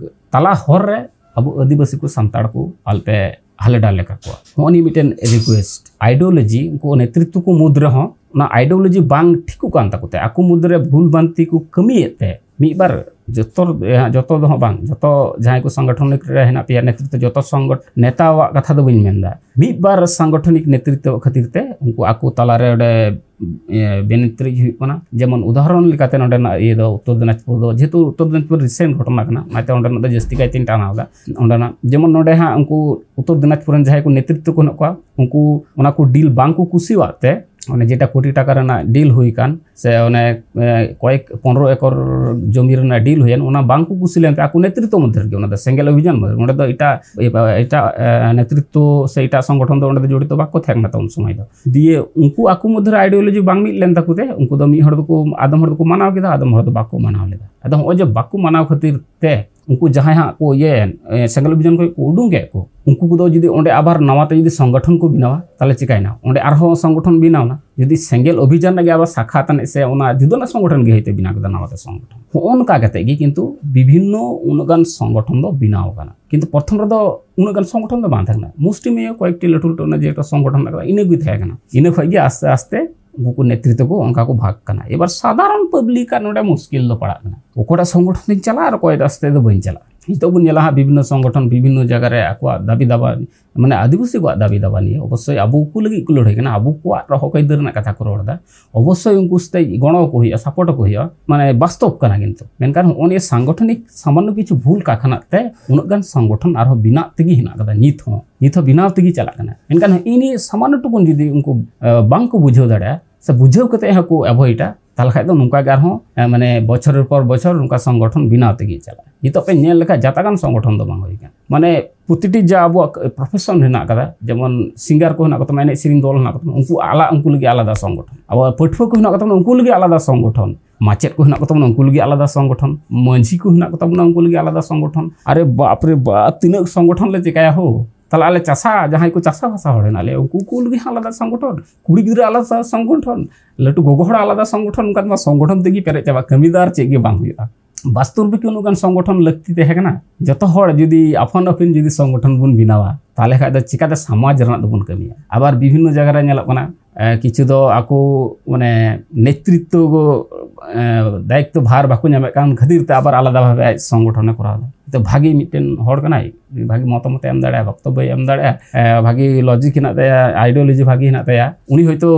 ᱛᱟᱞᱟ ᱦᱚᱨ ᱨᱮ ᱟᱵᱚ ᱟᱹᱫᱤᱵᱟᱹᱥᱤ ᱠᱚ, ᱥᱟᱱᱛᱟᱲ ᱠᱚ ᱟᱞᱯᱮ ᱦᱟᱞᱮ ᱰᱟᱞᱮ ᱠᱟᱠᱚᱣᱟ᱾ ᱱᱚᱜᱼᱚ ᱱᱤᱭᱟᱹ ᱢᱤᱫᱴᱮᱱ ᱨᱤᱠᱩᱭᱮᱥᱴ᱾ ᱟᱭᱰᱤᱭᱳᱞᱚᱡᱤ, ᱩᱱᱠᱩ ᱱᱮᱛᱨᱤᱛᱛᱚ ᱠᱚ ᱢᱩᱫᱽ ᱨᱮᱦᱚᱸ ᱚᱱᱟ ᱟᱭᱰᱤᱭᱳᱞᱚᱡᱤ ᱵᱟᱝ ᱴᱷᱤᱠᱚᱜ ᱠᱟᱱ ᱛᱟᱠᱚ ᱛᱮ ᱟᱠᱚ ᱢᱩᱫᱽ ᱨᱮ ᱵᱷᱩᱞ ᱵᱷᱟᱱᱛᱤ ᱠᱚ ᱠᱟᱹᱢᱤᱭᱮᱫ ᱛᱮ ᱢᱤᱫ ᱵᱟᱨ ᱡᱚᱛᱚ, ᱡᱚᱛᱚ ᱫᱚ ᱦᱟᱸᱜ ᱵᱟᱝ, ᱡᱚᱛᱚ ᱡᱟᱦᱟᱸᱭ ᱠᱚ ᱥᱚᱝᱜᱚᱴᱷᱚᱱᱤᱠ ᱨᱮ ᱦᱮᱱᱟᱜ ᱯᱮᱭᱟ ᱱᱮᱛᱨᱤᱛᱛᱚ, ᱡᱚᱛᱚ ᱥᱚᱝᱜᱚᱴ-, ᱱᱮᱛᱟᱣᱟᱜ ᱠᱟᱛᱷᱟ ᱫᱚ ᱵᱟᱹᱧ ᱢᱮᱱᱫᱟ, ᱢᱤᱫ ᱵᱟᱨ ᱥᱚᱝᱜᱚᱴᱷᱚᱱᱤᱠ ᱱᱮᱛᱨᱤᱛᱛᱚ ᱠᱷᱟᱹᱛᱤᱨ ᱛᱮ ᱩᱱᱠᱩ ᱟᱠᱚ ᱛᱟᱞᱟᱨᱮ ᱚᱸᱰᱮ ᱤᱭᱟᱹ, ᱵᱮᱱᱤᱛᱨᱤᱡ ᱦᱩᱭᱩᱜ ᱠᱟᱱᱟ᱾ ᱡᱮᱢᱚᱱ ᱩᱫᱟᱦᱚᱨᱚᱱ ᱞᱮᱠᱟᱛᱮ ᱱᱚᱰᱮᱱᱟᱜ ᱤᱭᱟᱹ ᱫᱚ ᱩᱛᱛᱚᱨ ᱫᱤᱱᱟᱡᱽᱯᱩᱨ ᱫᱚ, ᱡᱮᱦᱮᱛᱩ ᱩᱛᱛᱚᱨ ᱫᱤᱱᱟᱡᱽᱯᱩᱨ ᱨᱤᱥᱮᱱᱴ ᱜᱷᱚᱴᱚᱱᱟ ᱠᱟᱱᱟ, ᱚᱱᱟᱛᱮ ᱚᱸᱰᱮᱱᱟᱜ ᱫᱚ ᱡᱟᱹᱥᱛᱤ ᱠᱟᱭᱛᱮᱧ ᱴᱟᱱᱟᱣ ᱮᱫᱟ᱾ ᱚᱸᱰᱮᱱᱟᱜ ᱡᱮᱢᱚᱱ ᱱᱚᱰᱮ ᱦᱟᱸᱜ ᱩᱱᱠᱩ ᱩᱛᱛᱚᱨ ᱫᱤᱱᱟᱡᱽᱯᱩᱨ ᱨᱮᱱ ᱡᱟᱦᱟᱸᱭ ᱠᱚ ᱱᱮᱛᱨᱤᱛᱛᱚ ᱠᱚ ᱦᱮᱱᱟᱜ ᱠᱚᱣᱟ, ᱩᱱᱠᱩ ᱚᱱᱟ ᱠᱚ ᱰᱤᱞ ᱵᱟᱝ ᱠᱚ ᱠᱩᱥᱤᱭᱟᱜ ᱛᱮ, ᱚᱱᱮ ᱡᱮᱴᱟ ᱠᱳᱴᱤ ᱴᱟᱠᱟ ᱨᱮᱱᱟᱜ ᱰᱤᱞ ᱦᱩᱭ ᱠᱟᱱ, ᱥᱮ ᱚᱱᱮ, ᱮ, ᱠᱚᱭᱮᱠ ᱯᱚᱱᱨᱚ ᱮᱠᱚᱨ ᱡᱚᱢᱤ ᱨᱮᱱᱟᱜ ᱰᱤᱞ ᱦᱩᱭᱮᱱ, ᱚᱱᱟ ᱵᱟᱝ ᱠᱚ ᱠᱩᱥᱤ ᱞᱮᱱᱛᱮ ᱟᱠᱚ ᱱᱮᱛᱨᱤᱛᱛᱚ ᱢᱚᱫᱽᱫᱷᱮ ᱨᱮᱜᱮ, ᱚᱱᱟ ᱫᱚ ᱥᱮᱸᱜᱮᱞ ᱚᱵᱷᱤᱡᱟᱱ ᱢᱚᱫᱽᱫᱷᱮ ᱨᱮ, ᱚᱸᱰᱮ ᱫᱚ ᱮᱴᱟᱜ, ᱮᱴᱟᱜ, ᱮ, ᱱᱮᱛᱨᱤᱛᱛᱚ ᱥᱮ ᱮᱴᱟᱜ ᱥᱚᱝᱜᱚᱴᱷᱚᱱ ᱫᱚ ᱚᱸᱰᱮ ᱫᱚ ᱡᱚᱲᱤᱛᱚ ᱵᱟᱠᱚ ᱛᱟᱦᱮᱸ ᱠᱟᱱᱟ ᱛᱚ ᱩᱱ ᱥᱚᱢᱚᱭ ᱫᱚ᱾ ᱫᱤᱭᱮ ᱩᱱᱠᱩ ᱟᱠᱚ ᱢᱚᱫᱽᱫᱷᱮ ᱨᱮ ᱟᱭᱰᱤᱭᱳᱞᱚᱡᱤ ᱵᱟᱝ ᱢᱤᱫ ᱞᱮᱱ ᱛᱟᱠᱚ ᱛᱮ, ᱩᱱᱠᱩ ᱫᱚ ᱢᱤᱫ ᱦᱚᱲ ᱫᱚᱠᱚ, ᱟᱫᱚᱢ ᱦᱚᱲ ᱫᱚᱠᱚ ᱢᱟᱱᱟᱣ ᱠᱮᱫᱟ, ᱟᱫᱚᱢ ᱦᱚᱲ ᱫᱚ ᱵᱟᱠᱚ ᱢᱟᱱᱟᱣ ᱞᱮᱫᱟ᱾ ᱟᱫᱚ ᱦᱚᱸᱜᱼᱚᱭ ᱡᱮ ᱵᱟᱠᱚ ᱢᱟᱱᱟᱣ ᱠᱷᱟᱹᱛᱤᱨ ᱛᱮ ᱩᱱᱠᱩ ᱡᱟᱦᱟᱸᱭ ᱦᱟᱸᱜ ᱠᱚ ᱤᱭᱟᱹᱭᱮᱱ, ᱮ, ᱥᱮᱸᱜᱮᱞ ᱚᱵᱷᱤᱡᱟᱱ ᱠᱷᱚᱱ ᱠᱚ ᱩᱰᱩᱝ ᱠᱮᱫ ᱠᱚ, ᱩᱱᱠᱩ ᱠᱚᱫᱚ ᱡᱩᱫᱤ ᱚᱸᱰᱮ ᱟᱵᱟᱨ ᱱᱟᱣᱟ ᱛᱮ ᱡᱩᱫᱤ ᱥᱚᱝᱜᱚᱴᱷᱚᱱ ᱠᱚ ᱵᱮᱱᱟᱣᱟ, ᱛᱟᱦᱞᱮ ᱪᱤᱠᱟᱭᱮᱱᱟ? ᱚᱸᱰᱮ ᱟᱨᱦᱚᱸ ᱥᱚᱝᱜᱚᱴᱷᱚᱱ ᱵᱮᱱᱟᱣ ᱮᱱᱟ᱾ ᱡᱩᱫᱤ ᱥᱮᱸᱜᱮᱞ ᱚᱵᱷᱤᱡᱟᱱ ᱨᱮᱜᱮ ᱟᱵᱟᱨ ᱥᱟᱠᱷᱟ ᱛᱟᱱᱤᱡ ᱥᱮ ᱚᱱᱟ ᱡᱩᱫᱟᱹᱱᱟᱜ ᱥᱚᱝᱜᱚᱴᱷᱚᱱ ᱜᱮ ᱦᱚᱭᱛᱳ ᱵᱮᱱᱟᱣ ᱠᱮᱫᱟ ᱱᱟᱣᱟ ᱛᱮ ᱥᱚᱝᱜᱚᱴᱷᱚᱱ, ᱦᱚᱸᱜᱼᱚ ᱱᱚᱝᱠᱟ ᱠᱟᱛᱮ ᱜᱮ ᱠᱤᱱᱛᱩ ᱵᱤᱵᱷᱤᱱᱱᱚ ᱩᱱᱟᱹᱜ ᱜᱟᱱ ᱥᱚᱝᱜᱚᱴᱷᱚᱱ ᱫᱚ ᱵᱮᱱᱟᱣ ᱟᱠᱟᱱᱟ᱾ ᱠᱤᱱᱛᱩ ᱯᱨᱚᱛᱷᱚᱢ ᱨᱮᱫᱚ ᱩᱱᱟᱹᱜ ᱜᱟᱱ ᱥᱚᱝᱜᱚᱴᱷᱚᱱ ᱫᱚ ᱵᱟᱝ ᱛᱟᱦᱮᱸ ᱠᱟᱱᱟ, ᱢᱩᱥᱴᱤᱢᱤᱭᱟᱹ ᱠᱚᱭᱮᱠᱴᱤ ᱞᱟᱹᱴᱩ ᱞᱟᱹᱴᱩ ᱚᱱᱟ ᱡᱮᱴᱟ ᱥᱚᱝᱜᱚᱴᱷᱚᱱ ᱢᱮᱱᱟᱜ ᱠᱟᱫᱟ, ᱤᱱᱟᱹ ᱜᱮ ᱛᱟᱦᱮᱸ ᱠᱟᱱᱟ᱾ ᱤᱱᱟᱹ ᱠᱷᱚᱱ ᱜᱮ ᱟᱥᱛᱮ ᱟᱥᱛᱮ ᱩᱱᱠᱩ ᱠᱚ ᱱᱮᱛᱨᱤᱛᱛᱚ ᱠᱚ ᱚᱱᱠᱟ ᱠᱚ ᱵᱷᱟᱜᱽ ᱠᱟᱱᱟ᱾ ᱮᱵᱟᱨ ᱥᱟᱫᱷᱟᱨᱚᱱ ᱯᱟᱵᱽᱞᱤᱠ ᱟᱜ ᱱᱚᱰᱮ ᱢᱩᱥᱠᱤᱞ ᱫᱚ ᱯᱟᱲᱟᱜ ᱠᱟᱱᱟ, ᱚᱠᱚᱭᱴᱟᱜ ᱥᱚᱝᱜᱚᱴᱷᱚᱱ ᱨᱤᱧ ᱪᱟᱞᱟᱜᱼᱟ ᱟᱨ ᱚᱠᱚᱭᱴᱟᱜ ᱥᱟᱛᱮ ᱫᱚ ᱵᱟᱹᱧ ᱪᱟᱞᱟᱜᱼᱟ᱾ ᱱᱤᱛᱚᱜ ᱵᱚᱱ ᱧᱮᱞᱟ ᱦᱟᱸᱜ, ᱵᱤᱵᱷᱤᱱᱱᱚ ᱥᱚᱝᱜᱚᱴᱷᱚᱱ ᱵᱤᱵᱷᱤᱱᱱᱚ ᱡᱟᱭᱜᱟ ᱨᱮ ᱟᱠᱚᱣᱟᱜ ᱫᱟᱹᱵᱤ ᱫᱟᱵᱟ, ᱢᱟᱱᱮ ᱟᱹᱫᱤᱵᱟᱹᱥᱤ ᱠᱚᱣᱟᱜ ᱫᱟᱹᱵᱤ ᱫᱟᱵᱟ ᱱᱤᱭᱮ, ᱚᱵᱚᱥᱥᱳᱭ ᱟᱵᱚ ᱠᱚ ᱞᱟᱹᱜᱤᱫ ᱠᱚ ᱞᱟᱹᱲᱦᱟᱹᱭ ᱠᱟᱱᱟ, ᱟᱵᱚ ᱠᱚᱣᱟᱜ ᱦᱚᱠ ᱟᱹᱭᱫᱟᱹᱨ ᱨᱮᱱᱟᱜ ᱠᱟᱛᱷᱟ ᱠᱚ ᱨᱚᱲ ᱮᱫᱟ, ᱚᱵᱚᱥᱥᱳᱭ ᱩᱱᱠᱩ ᱥᱟᱛᱮ ᱜᱚᱲᱚ ᱠᱚ ᱦᱩᱭᱩᱜᱼᱟ, ᱥᱟᱯᱳᱨᱴ ᱠᱚ ᱦᱩᱭᱩᱜᱼᱟ, ᱢᱟᱱᱮ ᱵᱟᱥᱛᱚᱵ ᱠᱟᱱᱟ᱾ ᱠᱤᱱᱛᱩ ᱢᱮᱱᱠᱷᱟᱱ ᱦᱚᱸᱜᱼᱚ ᱱᱤᱭᱟᱹ ᱥᱟᱝᱜᱚᱴᱷᱚᱱᱤᱠ ᱥᱟᱢᱟᱱᱱᱚ ᱠᱤᱪᱷᱩ ᱵᱷᱩᱞ ᱠᱟᱨᱠᱷᱟᱱᱟ ᱛᱮ ᱩᱱᱟᱹᱜ ᱜᱟᱱ ᱥᱚᱝᱜᱚᱴᱷᱚᱱ ᱟᱨᱦᱚᱸ ᱵᱮᱱᱟᱣ ᱛᱮᱜᱮ ᱦᱮᱱᱟᱜ ᱠᱟᱫᱟ, ᱱᱤᱛ ᱦᱚᱸ, ᱱᱤᱛ ᱦᱚᱸ ᱵᱮᱱᱟᱣ ᱛᱮᱜᱮ ᱪᱟᱞᱟᱜ ᱠᱟᱱᱟ᱾ ᱢᱮᱱᱠᱷᱟᱱ ᱦᱚᱸᱜᱼᱚ ᱱᱤᱭᱟᱹ ᱥᱟᱢᱟᱱᱱᱚ ᱴᱩᱠᱩᱱ ᱡᱩᱫᱤ ᱩᱱᱠᱩ, ᱟᱸ, ᱵᱟᱝ ᱠᱚ ᱵᱩᱡᱷᱟᱹᱣ ᱫᱟᱲᱮᱭᱟᱜᱼᱟ ᱥᱮ ᱵᱩᱡᱷᱟᱹᱣ ᱠᱟᱛᱮ ᱦᱚᱸᱠᱚ ᱮᱵᱷᱚᱭᱮᱰᱟ, ᱛᱟᱦᱚᱞᱮ ᱠᱷᱟᱡ ᱫᱚ ᱱᱚᱝᱠᱟ ᱜᱮ ᱟᱨᱦᱚᱸ, ᱮ, ᱢᱟᱱᱮ ᱵᱚᱪᱷᱚᱨ ᱯᱚᱨ ᱵᱚᱪᱷᱚᱨ ᱱᱚᱝᱠᱟ ᱥᱚᱝᱜᱚᱴᱷᱚᱱ ᱵᱮᱱᱟᱣ ᱛᱮᱜᱮ ᱪᱟᱞᱟᱜᱼᱟ᱾ ᱱᱤᱛᱚᱜ ᱯᱮ ᱧᱮᱞ ᱞᱮᱠᱷᱟᱡ ᱡᱟᱛᱟᱜᱟᱱ ᱥᱚᱝᱜᱚᱴᱷᱚᱱ ᱫᱚ ᱵᱟᱝ ᱦᱩᱭ ᱠᱟᱱᱟ᱾ ᱢᱟᱱᱮ ᱯᱨᱚᱛᱤᱴᱤ ᱡᱟ ᱟᱵᱚᱣᱟᱜ ᱯᱨᱚᱯᱷᱮᱥᱚᱱ ᱦᱮᱱᱟᱜ ᱠᱟᱫᱟ, ᱡᱮᱢᱚᱱ ᱥᱤᱝᱜᱟᱨ ᱠᱚ ᱦᱮᱱᱟᱜ ᱠᱚ ᱛᱟᱵᱚᱱᱟ, ᱮᱱᱮᱡ ᱥᱮᱨᱮᱧ ᱫᱚᱞ ᱦᱮᱱᱟᱜ ᱠᱚ ᱛᱟᱵᱚᱱᱟ, ᱩᱱᱠᱩ ᱟᱞᱟ-, ᱩᱱᱠᱩ ᱞᱟᱹᱜᱤᱫ ᱟᱞᱟᱫᱟ ᱥᱚᱝᱜᱚᱴᱷᱚᱱ, ᱟᱵᱚ ᱯᱟᱹᱴᱷᱩᱣᱟᱹ ᱠᱚ ᱦᱮᱱᱟᱜ ᱠᱚ ᱛᱟᱵᱚᱱᱟ, ᱩᱱᱠᱩ ᱞᱟᱹᱜᱤᱫ ᱟᱞᱟᱫᱟ ᱥᱚᱝᱜᱚᱴᱷᱚᱱ, ᱢᱟᱪᱮᱫ ᱠᱚ ᱦᱮᱱᱟᱜ ᱠᱚ ᱛᱟᱵᱚᱱᱟ, ᱩᱱᱠᱩ ᱞᱟᱹᱜᱤᱫ ᱟᱞᱟᱫᱟ ᱥᱚᱝᱜᱚᱴᱷᱚᱱ, ᱢᱟᱹᱡᱷᱤ ᱠᱚ ᱦᱮᱱᱟᱜ ᱠᱚ ᱛᱟᱵᱚᱱᱟ, ᱩᱱᱠᱩ ᱞᱟᱹᱜᱤᱫ ᱟᱞᱟᱫᱟ ᱥᱚᱝᱜᱚᱴᱷᱚᱱ᱾ ᱟᱨᱮ ᱵᱟᱯ ᱨᱮ ᱵᱟᱯ, ᱛᱤᱱᱟᱹᱜ ᱥᱚᱝᱜᱚᱴᱷᱚᱱ ᱞᱮ ᱪᱮᱠᱟᱭᱟ ᱦᱳ? ᱛᱟᱦᱞᱮ ᱟᱞᱮ ᱪᱟᱥᱟ, ᱡᱟᱦᱟᱸᱭ ᱠᱚ ᱪᱟᱥᱟ ᱵᱷᱟᱥᱟ ᱦᱚᱲ ᱦᱮᱱᱟᱜ ᱞᱮᱭᱟ, ᱩᱱᱠᱩ ᱠᱚ ᱞᱟᱹᱜᱤᱫ ᱦᱚᱸ ᱟᱞᱟᱫᱟ ᱥᱚᱝᱜᱚᱴᱷᱚᱱ, ᱠᱩᱲᱤ ᱜᱤᱫᱽᱨᱟᱹ ᱟᱞᱟᱫᱟ ᱥᱚᱝᱜᱚᱴᱷᱚᱱ, ᱞᱟᱹᱴᱩ ᱜᱚᱜᱚ ᱦᱚᱲ ᱟᱞᱟᱫᱟ ᱥᱚᱝᱜᱚᱴᱷᱚᱱ, ᱚᱱᱠᱟ ᱛᱮᱢᱟ ᱥᱚᱝᱜᱚᱴᱷᱚᱱ ᱛᱮᱜᱮ ᱯᱮᱨᱮᱡ ᱪᱟᱵᱟᱜ, ᱠᱟᱹᱢᱤ ᱫᱚ ᱟᱨ ᱪᱮᱫ ᱜᱮ ᱵᱟᱝ ᱦᱩᱭᱩᱜᱼᱟ᱾ ᱵᱟᱥᱛᱚᱵ ᱨᱮᱠᱤ ᱩᱱᱟᱹᱜ ᱜᱟᱱ ᱥᱚᱝᱜᱚᱴᱷᱚᱱ ᱞᱟᱹᱠᱛᱤ ᱛᱟᱦᱮᱸ ᱠᱟᱱᱟ? ᱡᱚᱛᱚ ᱦᱚᱲ ᱡᱩᱫᱤ ᱟᱯᱟᱱ ᱟᱹᱯᱤᱱ ᱡᱩᱫᱤ ᱥᱚᱝᱜᱚᱴᱷᱚᱱ ᱵᱚᱱ ᱵᱮᱱᱟᱣᱟ, ᱛᱟᱦᱞᱮ ᱠᱷᱟᱡ ᱫᱚ ᱪᱤᱠᱟᱛᱮ ᱥᱚᱢᱟᱡᱽ ᱨᱮᱱᱟᱜ ᱫᱚᱵᱚᱱ ᱠᱟᱹᱢᱤᱭᱟ? ᱟᱵᱟᱨ ᱵᱤᱵᱷᱤᱱᱱᱚ ᱡᱟᱭᱜᱟ ᱨᱮ ᱧᱮᱞᱚᱜ ᱠᱟᱱᱟ, ᱮ, ᱠᱤᱪᱷᱩ ᱫᱚ ᱟᱠᱚ ᱢᱟᱱᱮ ᱱᱮᱛᱨᱤᱛᱛᱚ ᱠᱚ, ᱮ, ᱫᱟᱭᱤᱛᱛᱚ ᱵᱷᱟᱨ ᱵᱟᱠᱚ ᱧᱟᱢᱮᱫ ᱠᱟᱱ ᱠᱷᱟᱹᱛᱤᱨ ᱛᱮ ᱟᱵᱟᱨ ᱟᱞᱟᱫᱟ ᱵᱷᱟᱵᱮ ᱟᱡ ᱥᱚᱝᱜᱚᱴᱷᱚᱱᱮ ᱠᱚᱨᱟᱣ ᱮᱫᱟ᱾ ᱛᱚ ᱵᱷᱟᱜᱮ ᱢᱤᱫᱴᱮᱱ ᱦᱚᱲ ᱠᱟᱱᱟᱭ, ᱵᱷᱟᱜᱮ ᱢᱚᱛᱟᱢᱚᱛ ᱮ ᱮᱢ ᱫᱟᱲᱮᱭᱟᱜᱼᱟ, ᱵᱚᱠᱛᱚᱵᱵᱚᱭ ᱮᱢ ᱫᱟᱲᱮᱭᱟᱜᱼᱟ, ᱮ, ᱵᱷᱟᱜᱮ ᱞᱚᱡᱤᱠ ᱦᱮᱱᱟᱜ ᱛᱟᱭᱟ, ᱟᱭᱰᱤᱭᱳᱞᱚᱡᱤ ᱵᱷᱟᱜᱮ ᱦᱮᱱᱟᱜ ᱛᱟᱭᱟ, ᱩᱱᱤ ᱦᱚᱭᱛᱳ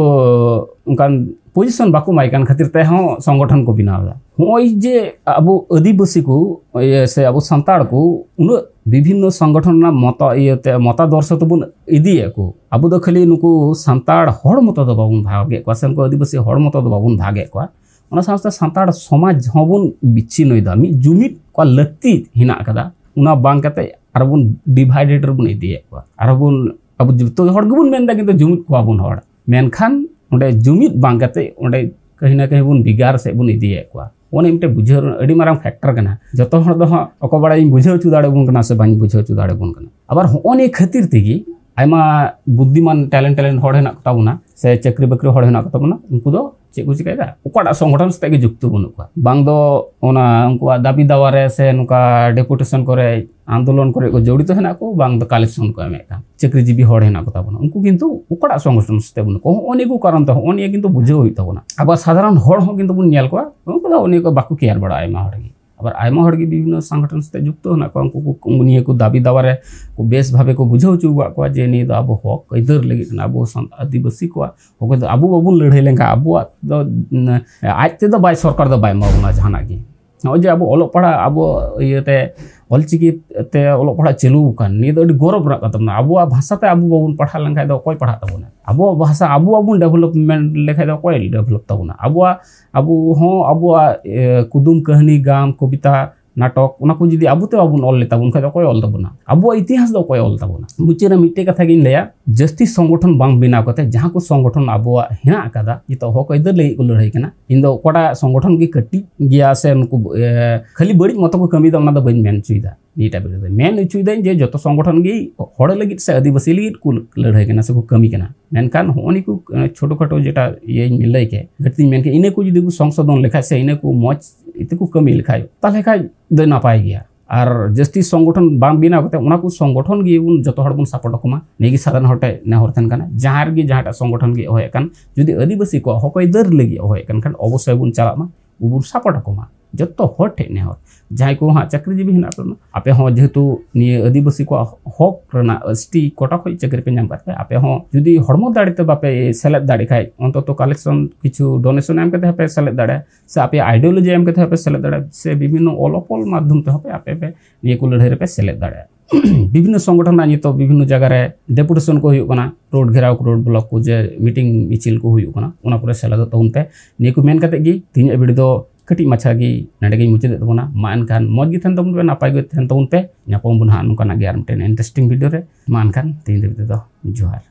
ᱚᱱᱠᱟᱱ ᱯᱚᱡᱤᱥᱚᱱ ᱵᱟᱠᱚ ᱮᱢᱟᱭ ᱠᱟᱱ ᱠᱷᱟᱹᱛᱤᱨ ᱛᱮᱦᱚᱸ ᱥᱚᱝᱜᱚᱴᱷᱚᱱ ᱠᱚ ᱵᱮᱱᱟᱣ ᱮᱫᱟ᱾ ᱱᱚᱜᱼᱚᱭ ᱡᱮ ᱟᱵᱚ ᱟᱹᱫᱤᱵᱟᱹᱥᱤ ᱠᱚ, ᱤᱭᱟᱹ, ᱥᱮ ᱟᱵᱚ ᱥᱟᱱᱛᱟᱲ ᱠᱚ ᱩᱱᱟᱹᱜ ᱵᱤᱵᱷᱤᱱᱱᱚ ᱥᱚᱝᱜᱚᱴᱷᱚᱱ ᱨᱮᱱᱟᱜ ᱢᱚᱛᱚ, ᱤᱭᱟᱹᱛᱮ, ᱢᱚᱛᱟᱫᱚᱨᱥᱚ ᱛᱮᱵᱚᱱ ᱤᱫᱤᱭᱮᱫ ᱠᱚ, ᱟᱵᱚ ᱫᱚ ᱠᱷᱟᱹᱞᱤ ᱱᱩᱠᱩ ᱥᱟᱱᱛᱟᱲ ᱦᱚᱲ ᱢᱚᱛᱚ ᱫᱚ ᱵᱟᱵᱚᱱ ᱵᱷᱟᱜᱮᱫ ᱠᱚᱣᱟ, ᱥᱮ ᱱᱩᱠᱩ ᱟᱹᱫᱤᱵᱟᱹᱥᱤ ᱦᱚᱲ ᱢᱚᱛᱚ ᱫᱚ ᱵᱟᱵᱚᱱ ᱵᱷᱟᱜᱮᱫ ᱠᱚᱣᱟ, ᱚᱱᱟ ᱥᱟᱶᱛᱮ ᱥᱟᱱᱛᱟᱲ ᱥᱚᱢᱟᱡᱽ ᱦᱚᱸᱵᱚᱱ ᱵᱤᱪᱷᱤᱱᱱᱚᱭᱮᱫᱟ᱾ ᱢᱤᱫ ᱡᱩᱢᱤᱫ ᱠᱚᱣᱟ ᱞᱟᱹᱠᱛᱤ ᱦᱮᱱᱟᱜ ᱟᱠᱟᱫᱟ, ᱚᱱᱟ ᱵᱟᱝ ᱠᱟᱛᱮ ᱟᱨᱚ ᱵᱚᱱ ᱰᱤᱵᱷᱟᱭᱰᱮᱰ ᱨᱮᱵᱚᱱ ᱤᱫᱤᱭᱮᱫ ᱠᱚᱣᱟ᱾ ᱟᱨᱚ ᱵᱚᱱ, ᱟᱵᱚ ᱡᱚᱛᱚ ᱦᱚᱲ ᱜᱮᱵᱚᱱ ᱢᱮᱱᱫᱟ, ᱠᱤᱱᱛᱩ ᱡᱩᱢᱤᱫ ᱠᱚᱣᱟ ᱵᱚᱱ ᱦᱚᱲ, ᱢᱮᱱᱠᱷᱟᱱ ᱚᱸᱰᱮ ᱡᱩᱢᱤᱫ ᱵᱟᱝ ᱠᱟᱛᱮ ᱚᱸᱰᱮ ᱠᱟᱹᱦᱤ ᱱᱟ ᱠᱟᱹᱦᱤ ᱵᱚᱱ ᱵᱷᱮᱜᱟᱨ ᱥᱮᱫ ᱵᱚᱱ ᱤᱫᱤᱭᱮᱫ ᱠᱚᱣᱟ᱾ ᱚᱱᱮ ᱢᱤᱫᱴᱮᱱ ᱵᱩᱡᱷᱟᱹᱣ ᱨᱮᱱᱟᱜ ᱟᱹᱰᱤ ᱢᱟᱨᱟᱝ ᱯᱷᱮᱠᱴᱚᱨ ᱠᱟᱱᱟ᱾ ᱡᱚᱛᱚ ᱦᱚᱲ ᱫᱚ ᱦᱟᱸᱜ ᱚᱠᱚᱭ ᱵᱟᱲᱟᱭ ᱤᱧ ᱵᱩᱡᱷᱟᱹᱣ ᱦᱚᱪᱚ ᱫᱟᱲᱮᱭᱟᱵᱚᱱ ᱠᱟᱱᱟ ᱥᱮ ᱵᱟᱹᱧ ᱵᱩᱡᱷᱟᱹᱣ ᱦᱚᱪᱚ ᱫᱟᱲᱮᱭᱟᱵᱚᱱ ᱠᱟᱱᱟ᱾ ᱟᱵᱟᱨ ᱦᱚᱸᱜᱼᱚ ᱱᱤᱭᱟᱹ ᱠᱷᱟᱹᱛᱤᱨ ᱛᱮᱜᱮ ᱟᱭᱢᱟ ᱵᱩᱫᱽᱫᱷᱤᱢᱟᱱ, ᱴᱮᱞᱮᱱᱴ ᱴᱮᱞᱮᱱᱴ ᱦᱚᱲ ᱦᱮᱱᱟᱜ ᱠᱚ ᱛᱟᱵᱚᱱᱟ ᱥᱮ ᱪᱟᱹᱠᱨᱤ ᱵᱟᱹᱠᱨᱤ ᱦᱚᱲ ᱦᱮᱱᱟᱜ ᱠᱚ ᱛᱟᱵᱚᱱᱟ, ᱩᱱᱠᱩ ᱫᱚ ᱪᱮᱫ ᱠᱚ ᱪᱤᱠᱟᱹᱭᱮᱫᱟ? ᱚᱠᱟᱴᱟᱜ ᱥᱚᱝᱜᱚᱴᱷᱚᱱ ᱥᱟᱛᱮᱜ ᱜᱮ ᱡᱩᱠᱛᱚ ᱵᱟᱹᱱᱩᱜ ᱠᱚᱣᱟ, ᱵᱟᱝ ᱫᱚ ᱚᱱᱟ ᱩᱱᱠᱩᱣᱟᱜ ᱫᱟᱹᱵᱤ ᱫᱟᱣᱟ ᱨᱮ ᱥᱮ ᱱᱚᱝᱠᱟ ᱰᱮᱯᱩᱴᱮᱥᱚᱱ ᱠᱚᱨᱮ, ᱟᱱᱫᱳᱞᱚᱱ ᱠᱚᱨᱮ ᱠᱚ ᱡᱚᱲᱤᱛᱚ ᱦᱮᱱᱟᱜ ᱠᱚ, ᱵᱟᱝ ᱫᱚ ᱠᱟᱞᱮᱠᱥᱚᱱ ᱠᱚ ᱮᱢᱮᱫ ᱠᱟᱱ᱾ ᱪᱟᱹᱠᱨᱤᱡᱤᱵᱤ ᱦᱚᱲ ᱦᱮᱱᱟᱜ ᱠᱚ ᱛᱟᱵᱚᱱᱟ, ᱩᱱᱠᱩ ᱠᱤᱱᱛᱩ ᱚᱠᱟᱴᱟᱜ ᱥᱚᱝᱜᱚᱴᱷᱚᱱ ᱥᱟᱛᱮ ᱵᱟᱹᱱᱩᱜ ᱠᱚᱣᱟ᱾ ᱦᱚᱸᱜᱼᱚ ᱱᱤᱭᱟᱹ ᱠᱚ ᱠᱟᱨᱚᱱ ᱛᱮ, ᱦᱚᱸᱜᱼᱚ ᱱᱤᱭᱟᱹ ᱠᱤᱱᱛᱩ ᱵᱩᱡᱷᱟᱹᱣ ᱦᱩᱭᱩᱜ ᱛᱟᱵᱚᱱᱟ᱾ ᱟᱵᱟᱨ ᱥᱟᱫᱷᱟᱨᱚᱱ ᱦᱚᱲ ᱦᱚᱸ ᱠᱤᱱᱛᱩ ᱵᱚᱱ ᱧᱮᱞ ᱠᱚᱣᱟ, ᱩᱱᱠᱩ ᱫᱚ ᱱᱤᱭᱟᱹ ᱠᱚ ᱵᱟᱠᱚ ᱠᱮᱭᱟᱨ ᱵᱟᱲᱟᱜᱼᱟ ᱟᱭᱢᱟ ᱦᱚᱲ ᱜᱮ᱾ ᱟᱵᱟᱨ ᱟᱭᱢᱟ ᱦᱚᱲ ᱜᱮ ᱵᱤᱵᱷᱤᱱᱱᱚ ᱥᱚᱝᱜᱚᱴᱷᱚᱱ ᱥᱟᱛᱮ ᱡᱩᱠᱛᱚ ᱦᱮᱱᱟᱜ ᱠᱚᱣᱟ, ᱩᱱᱠᱩ ᱠᱚ ᱱᱤᱭᱟᱹ ᱠᱚ ᱫᱟᱹᱵᱤ ᱫᱟᱣᱟ ᱨᱮ ᱠᱚ ᱵᱮᱥ ᱵᱷᱟᱵᱮ ᱠᱚ ᱵᱩᱡᱷᱟᱹᱣ ᱦᱚᱪᱚ ᱟᱠᱟᱫ ᱠᱚᱣᱟ ᱡᱮ ᱱᱤᱭᱟᱹ ᱫᱚ ᱟᱵᱚ ᱦᱚᱠ ᱟᱹᱭᱫᱟᱹᱨ ᱞᱟᱹᱜᱤᱫ ᱠᱟᱱᱟ, ᱟᱵᱚ ᱥᱟᱱ-, ᱟᱹᱫᱤᱵᱟᱹᱥᱤ ᱠᱚᱣᱟᱜ ᱦᱚᱠ ᱫᱚ ᱟᱵᱚ ᱵᱟᱵᱚᱱ ᱞᱟᱹᱲᱦᱟᱹᱭ ᱞᱮᱱᱠᱷᱟᱱ ᱟᱵᱚᱣᱟᱜ ᱫᱚ, ᱱ-, ᱟᱡ ᱛᱮᱫᱚ ᱵᱟᱭ, ᱥᱚᱨᱠᱟᱨ ᱫᱚ ᱵᱟᱭ ᱮᱢᱟ ᱵᱚᱱᱟ ᱡᱟᱦᱟᱱᱟᱜ ᱜᱮ᱾ ᱱᱚᱜᱼᱚᱭ ᱡᱮ ᱟᱵᱚ ᱚᱞᱚᱜ ᱯᱟᱲᱦᱟᱜ, ᱟᱵᱚ ᱤᱭᱟᱹᱛᱮ ᱚᱞᱪᱤᱠᱤ ᱛᱮ ᱚᱞᱚᱜ ᱯᱟᱲᱦᱟᱜ ᱪᱟᱹᱞᱩ ᱟᱠᱟᱱ, ᱱᱤᱭᱟᱹ ᱫᱚ ᱟᱹᱰᱤ ᱜᱚᱨᱚᱵᱽ ᱨᱮᱱᱟᱜ ᱠᱟᱛᱷᱟ ᱠᱟᱱᱟ᱾ ᱟᱵᱚᱣᱟᱜ ᱵᱷᱟᱥᱟ ᱛᱮ ᱟᱵᱚ ᱵᱟᱵᱚᱱ ᱯᱟᱲᱦᱟᱣ ᱞᱮᱱᱠᱷᱟᱱ ᱫᱚ ᱚᱠᱚᱭ ᱯᱟᱲᱦᱟᱜ ᱛᱟᱵᱚᱱᱟ? ᱟᱵᱚᱣᱟᱜ ᱵᱷᱟᱥᱟ ᱟᱵᱚ ᱵᱟᱵᱚᱱ development ᱞᱮᱠᱷᱟᱱ ᱫᱚ ᱚᱠᱚᱭ develop ᱛᱟᱵᱚᱱᱟ? ᱟᱵᱚᱣᱟᱜ, ᱟᱵᱚ ᱦᱚᱸ ᱟᱵᱚᱣᱟᱜ, ᱮ, ᱠᱩᱫᱩᱢ, ᱠᱟᱹᱦᱱᱤ, ᱜᱟᱢ, ᱠᱚᱵᱤᱛᱟ, ᱱᱟᱴᱚᱠ, ᱚᱱᱟ ᱠᱚ ᱡᱩᱫᱤ ᱟᱵᱚ ᱛᱮ ᱵᱟᱵᱚᱱ ᱚᱞ ᱞᱮᱛᱟ ᱵᱚᱱ ᱠᱷᱟᱱ ᱫᱚ ᱚᱠᱚᱭ ᱚᱞ ᱛᱟᱵᱚᱱᱟ? ᱟᱵᱚᱣᱟᱜ ᱤᱛᱤᱦᱟᱥ ᱫᱚ ᱚᱠᱚᱭ ᱚᱞ ᱛᱟᱵᱚᱱᱟ? ᱢᱩᱪᱟᱹᱫ ᱨᱮ ᱢᱤᱫᱴᱮᱡ ᱠᱟᱛᱷᱟ ᱜᱤᱧ ᱞᱟᱹᱭᱟ, ᱡᱟᱹᱥᱛᱤ ᱥᱚᱝᱜᱚᱴᱷᱚᱱ ᱵᱟᱝ ᱵᱮᱱᱟᱣ ᱠᱟᱛᱮ ᱡᱟᱦᱟᱸ ᱠᱚ ᱥᱚᱝᱜᱚᱴᱷᱚᱱ ᱟᱵᱚᱣᱟᱜ ᱦᱮᱱᱟᱜ ᱟᱠᱟᱫᱟ, ᱱᱤᱛᱚᱜ ᱦᱚᱠ ᱟᱹᱭᱫᱟᱹᱨ ᱞᱟᱹᱜᱤᱫ ᱠᱚ ᱞᱟᱹᱲᱦᱟᱹᱭ ᱠᱟᱱᱟ, ᱤᱧ ᱫᱚ ᱚᱠᱟᱴᱟᱜ ᱥᱚᱝᱜᱚᱴᱷᱚᱱ ᱜᱮ ᱠᱟᱹᱴᱤᱡ ᱜᱮᱭᱟ ᱥᱮ ᱱᱩᱠᱩ, ᱮ, ᱠᱷᱟᱹᱞᱤ ᱵᱟᱹᱲᱤᱡ ᱢᱚᱛᱚ ᱠᱚ ᱠᱟᱹᱢᱤᱭᱮᱫᱟ, ᱚᱱᱟ ᱫᱚ ᱵᱟᱹᱧ ᱢᱮᱱ ᱦᱚᱪᱚᱭᱮᱫᱟ᱾ ᱱᱤᱭᱟᱹᱴᱟᱜ video ᱫᱚ ᱢᱮᱱ ᱦᱚᱪᱚᱭᱮᱫᱟᱹᱧ ᱡᱮ ᱡᱚᱛᱚ ᱥᱚᱝᱜᱚᱴᱷᱚᱱ ᱜᱮ ᱦᱚᱲ ᱞᱟᱹᱜᱤᱫ ᱥᱮ ᱟᱹᱫᱤᱵᱟᱹᱥᱤ ᱞᱟᱹᱜᱤᱫ ᱠᱚ ᱞᱟᱹᱲᱦᱟᱹᱭ ᱠᱟᱱᱟ ᱥᱮ ᱠᱚ ᱠᱟᱹᱢᱤ ᱠᱟᱱᱟ, ᱢᱮᱱᱠᱷᱟᱱ ᱦᱚᱸᱜᱼᱚ ᱱᱤᱭᱟᱹ ᱠᱚ, ᱮ, ᱪᱷᱳᱴᱳ ᱠᱷᱟᱴᱳ ᱡᱮᱴᱟ ᱤᱭᱟᱹᱧ ᱞᱟᱹᱭ ᱠᱮᱫ, ᱜᱷᱟᱹᱴᱛᱤᱧ ᱢᱮᱱ ᱠᱮᱫ, ᱤᱱᱟᱹ ᱠᱚ ᱡᱩᱫᱤ ᱠᱚ ᱥᱚᱝᱥᱳᱫᱷᱚᱱ ᱞᱮᱠᱷᱟᱡ ᱥᱮ ᱤᱱᱟᱹ ᱠᱚ ᱢᱚᱡᱽ ᱛᱮᱠᱚ ᱠᱟᱹᱢᱤ ᱞᱮᱠᱷᱟᱡ, ᱛᱟᱦᱚᱞᱮ ᱠᱷᱟᱡ ᱫᱚ ᱱᱟᱯᱟᱭ ᱜᱮᱭᱟ᱾ ᱟᱨ ᱡᱟᱹᱥᱛᱤ ᱥᱚᱝᱜᱚᱴᱷᱚᱱ ᱵᱟᱝ ᱵᱮᱱᱟᱣ ᱠᱟᱛᱮ ᱚᱱᱟ ᱠᱚ ᱥᱚᱝᱜᱚᱴᱷᱚᱱ ᱜᱮ ᱵᱚᱱ ᱡᱚᱛᱚ ᱦᱚᱲ ᱵᱚᱱ support ᱟᱠᱚ ᱢᱟ᱾ ᱱᱤᱭᱟᱹ ᱜᱮ ᱥᱟᱫᱷᱟᱨᱚᱱ ᱦᱚᱲ ᱴᱷᱮᱱ ᱱᱮᱦᱚᱨ ᱛᱟᱦᱮᱱ ᱠᱟᱱᱟ, ᱡᱟᱦᱟᱸ ᱨᱮᱜᱮ ᱡᱟᱦᱟᱸᱴᱟᱜ ᱥᱚᱝᱜᱚᱴᱷᱚᱱ ᱜᱮ ᱦᱚᱦᱚᱭᱮᱫ ᱠᱟᱱ, ᱡᱩᱫᱤ ᱟᱹᱫᱤᱵᱟᱹᱥᱤ ᱠᱚᱣᱟᱜ ᱦᱚᱠ ᱟᱹᱭᱫᱟᱹᱨ ᱞᱟᱹᱜᱤᱫ ᱦᱚᱦᱚᱭᱮᱫ ᱠᱟᱱ ᱠᱷᱟᱱ, ᱚᱵᱚᱥᱥᱳᱭ ᱵᱚᱱ ᱪᱟᱞᱟᱜ ᱢᱟ, ᱵᱚᱱ support ᱟᱠᱚ ᱢᱟ᱾ ᱡᱚᱛᱚ ᱦᱚᱲ ᱴᱷᱮᱱ ᱱᱮᱦᱚᱨ, ᱡᱟᱦᱟᱸᱭ ᱠᱚ ᱦᱟᱸᱜ ᱪᱟᱹᱠᱨᱤᱡᱤᱵᱤ ᱦᱮᱱᱟᱜ ᱯᱮ, ᱟᱯᱮ ᱦᱚᱸ ᱡᱮᱦᱮᱛᱩ ᱱᱤᱭᱟᱹ ᱟᱹᱫᱤᱵᱟᱹᱥᱤ ᱠᱚᱣᱟᱜ ᱦᱚᱠ ᱨᱮᱱᱟᱜ, ᱮᱥ ᱴᱤ quota ᱠᱷᱚᱱ ᱪᱟᱹᱠᱨᱤ ᱯᱮ ᱧᱟᱢ ᱠᱟᱜ ᱯᱮ, ᱟᱯᱮ ᱦᱚᱸ ᱡᱩᱫᱤ ᱦᱚᱲᱢᱚ ᱫᱟᱲᱮ ᱛᱮ ᱵᱟᱯᱮ ᱥᱮᱞᱮᱫ ᱫᱟᱲᱮ ᱠᱷᱟᱡ, ᱚᱱᱛᱚᱛᱚ collection ᱠᱤᱪᱷᱩ donation ᱮᱢ ᱠᱟᱛᱮ ᱦᱚᱸᱯᱮ ᱥᱮᱞᱮᱫ ᱫᱟᱲᱮᱭᱟᱜᱼᱟ, ᱥᱮ ᱟᱯᱮᱭᱟᱜ ideology ᱮᱢ ᱠᱟᱛᱮ ᱦᱚᱸᱯᱮ ᱥᱮᱞᱮᱫ ᱫᱟᱲᱮᱭᱟᱜᱼᱟ, ᱥᱮ ᱵᱤᱵᱷᱤᱱᱱᱚ ᱚᱞ ᱚᱯᱚᱞ ᱢᱟᱫᱽᱫᱷᱚᱢ ᱛᱮᱦᱚᱸ ᱯᱮ ᱟᱯᱮ ᱯᱮ ᱱᱤᱭᱟᱹ ᱠᱚ ᱞᱟᱹᱲᱦᱟᱹᱭ ᱨᱮᱯᱮ ᱥᱮᱞᱮᱫ ᱫᱟᱲᱮᱭᱟᱜᱼᱟ᱾ ᱵᱤᱵᱷᱤᱱᱱᱚ ᱥᱚᱝᱜᱚᱴᱷᱚᱱ ᱨᱮᱱᱟᱜ ᱱᱤᱛᱚᱜ ᱵᱤᱵᱷᱤᱱᱱᱚ ᱡᱟᱭᱜᱟ ᱨᱮ deputation ᱠᱚ ᱦᱩᱭᱩᱜ ᱠᱟᱱᱟ, road ᱜᱷᱮᱨᱟᱣ ᱠᱚ, road block ᱠᱚ, ᱡᱮ meeting ᱢᱤᱪᱷᱤᱞ ᱠᱚ ᱦᱩᱭᱩᱜ ᱠᱟᱱᱟ, ᱚᱱᱟ ᱠᱚᱨᱮ ᱥᱮᱞᱮᱫᱚᱜ ᱛᱟᱵᱚᱱ ᱯᱮ᱾ ᱱᱤᱭᱟᱹ ᱠᱚ ᱢᱮᱱ ᱠᱟᱛᱮ ᱜᱮ ᱛᱮᱦᱮᱧᱟᱜ video ᱫᱚ ᱠᱟᱹᱴᱤᱡ ᱢᱟᱪᱷᱟ ᱜᱮ ᱱᱚᱰᱮ ᱜᱤᱧ ᱢᱩᱪᱟᱹᱫᱮᱫ ᱛᱟᱵᱚᱱᱟ᱾ ᱢᱟ ᱮᱱᱠᱷᱟᱱ ᱢᱚᱡᱽ ᱜᱮ ᱛᱟᱦᱮᱱ ᱛᱟᱵᱚᱱ ᱯᱮ, ᱱᱟᱯᱟᱭ ᱜᱮ ᱛᱟᱦᱮᱱ ᱛᱟᱵᱚᱱ ᱯᱮ᱾ ᱧᱟᱯᱟᱢ ᱟᱵᱚᱱ ᱦᱟᱸᱜ ᱱᱚᱝᱠᱟᱱᱟᱜ ᱜᱮ ᱟᱨ ᱢᱤᱫᱴᱮᱱ interesting video ᱨᱮ᱾ ᱢᱟ ᱮᱱᱠᱷᱟᱱ ᱛᱮᱦᱮᱧ ᱫᱷᱟᱹᱵᱤᱡ ᱛᱮᱫᱚ ᱡᱚᱦᱟᱨ᱾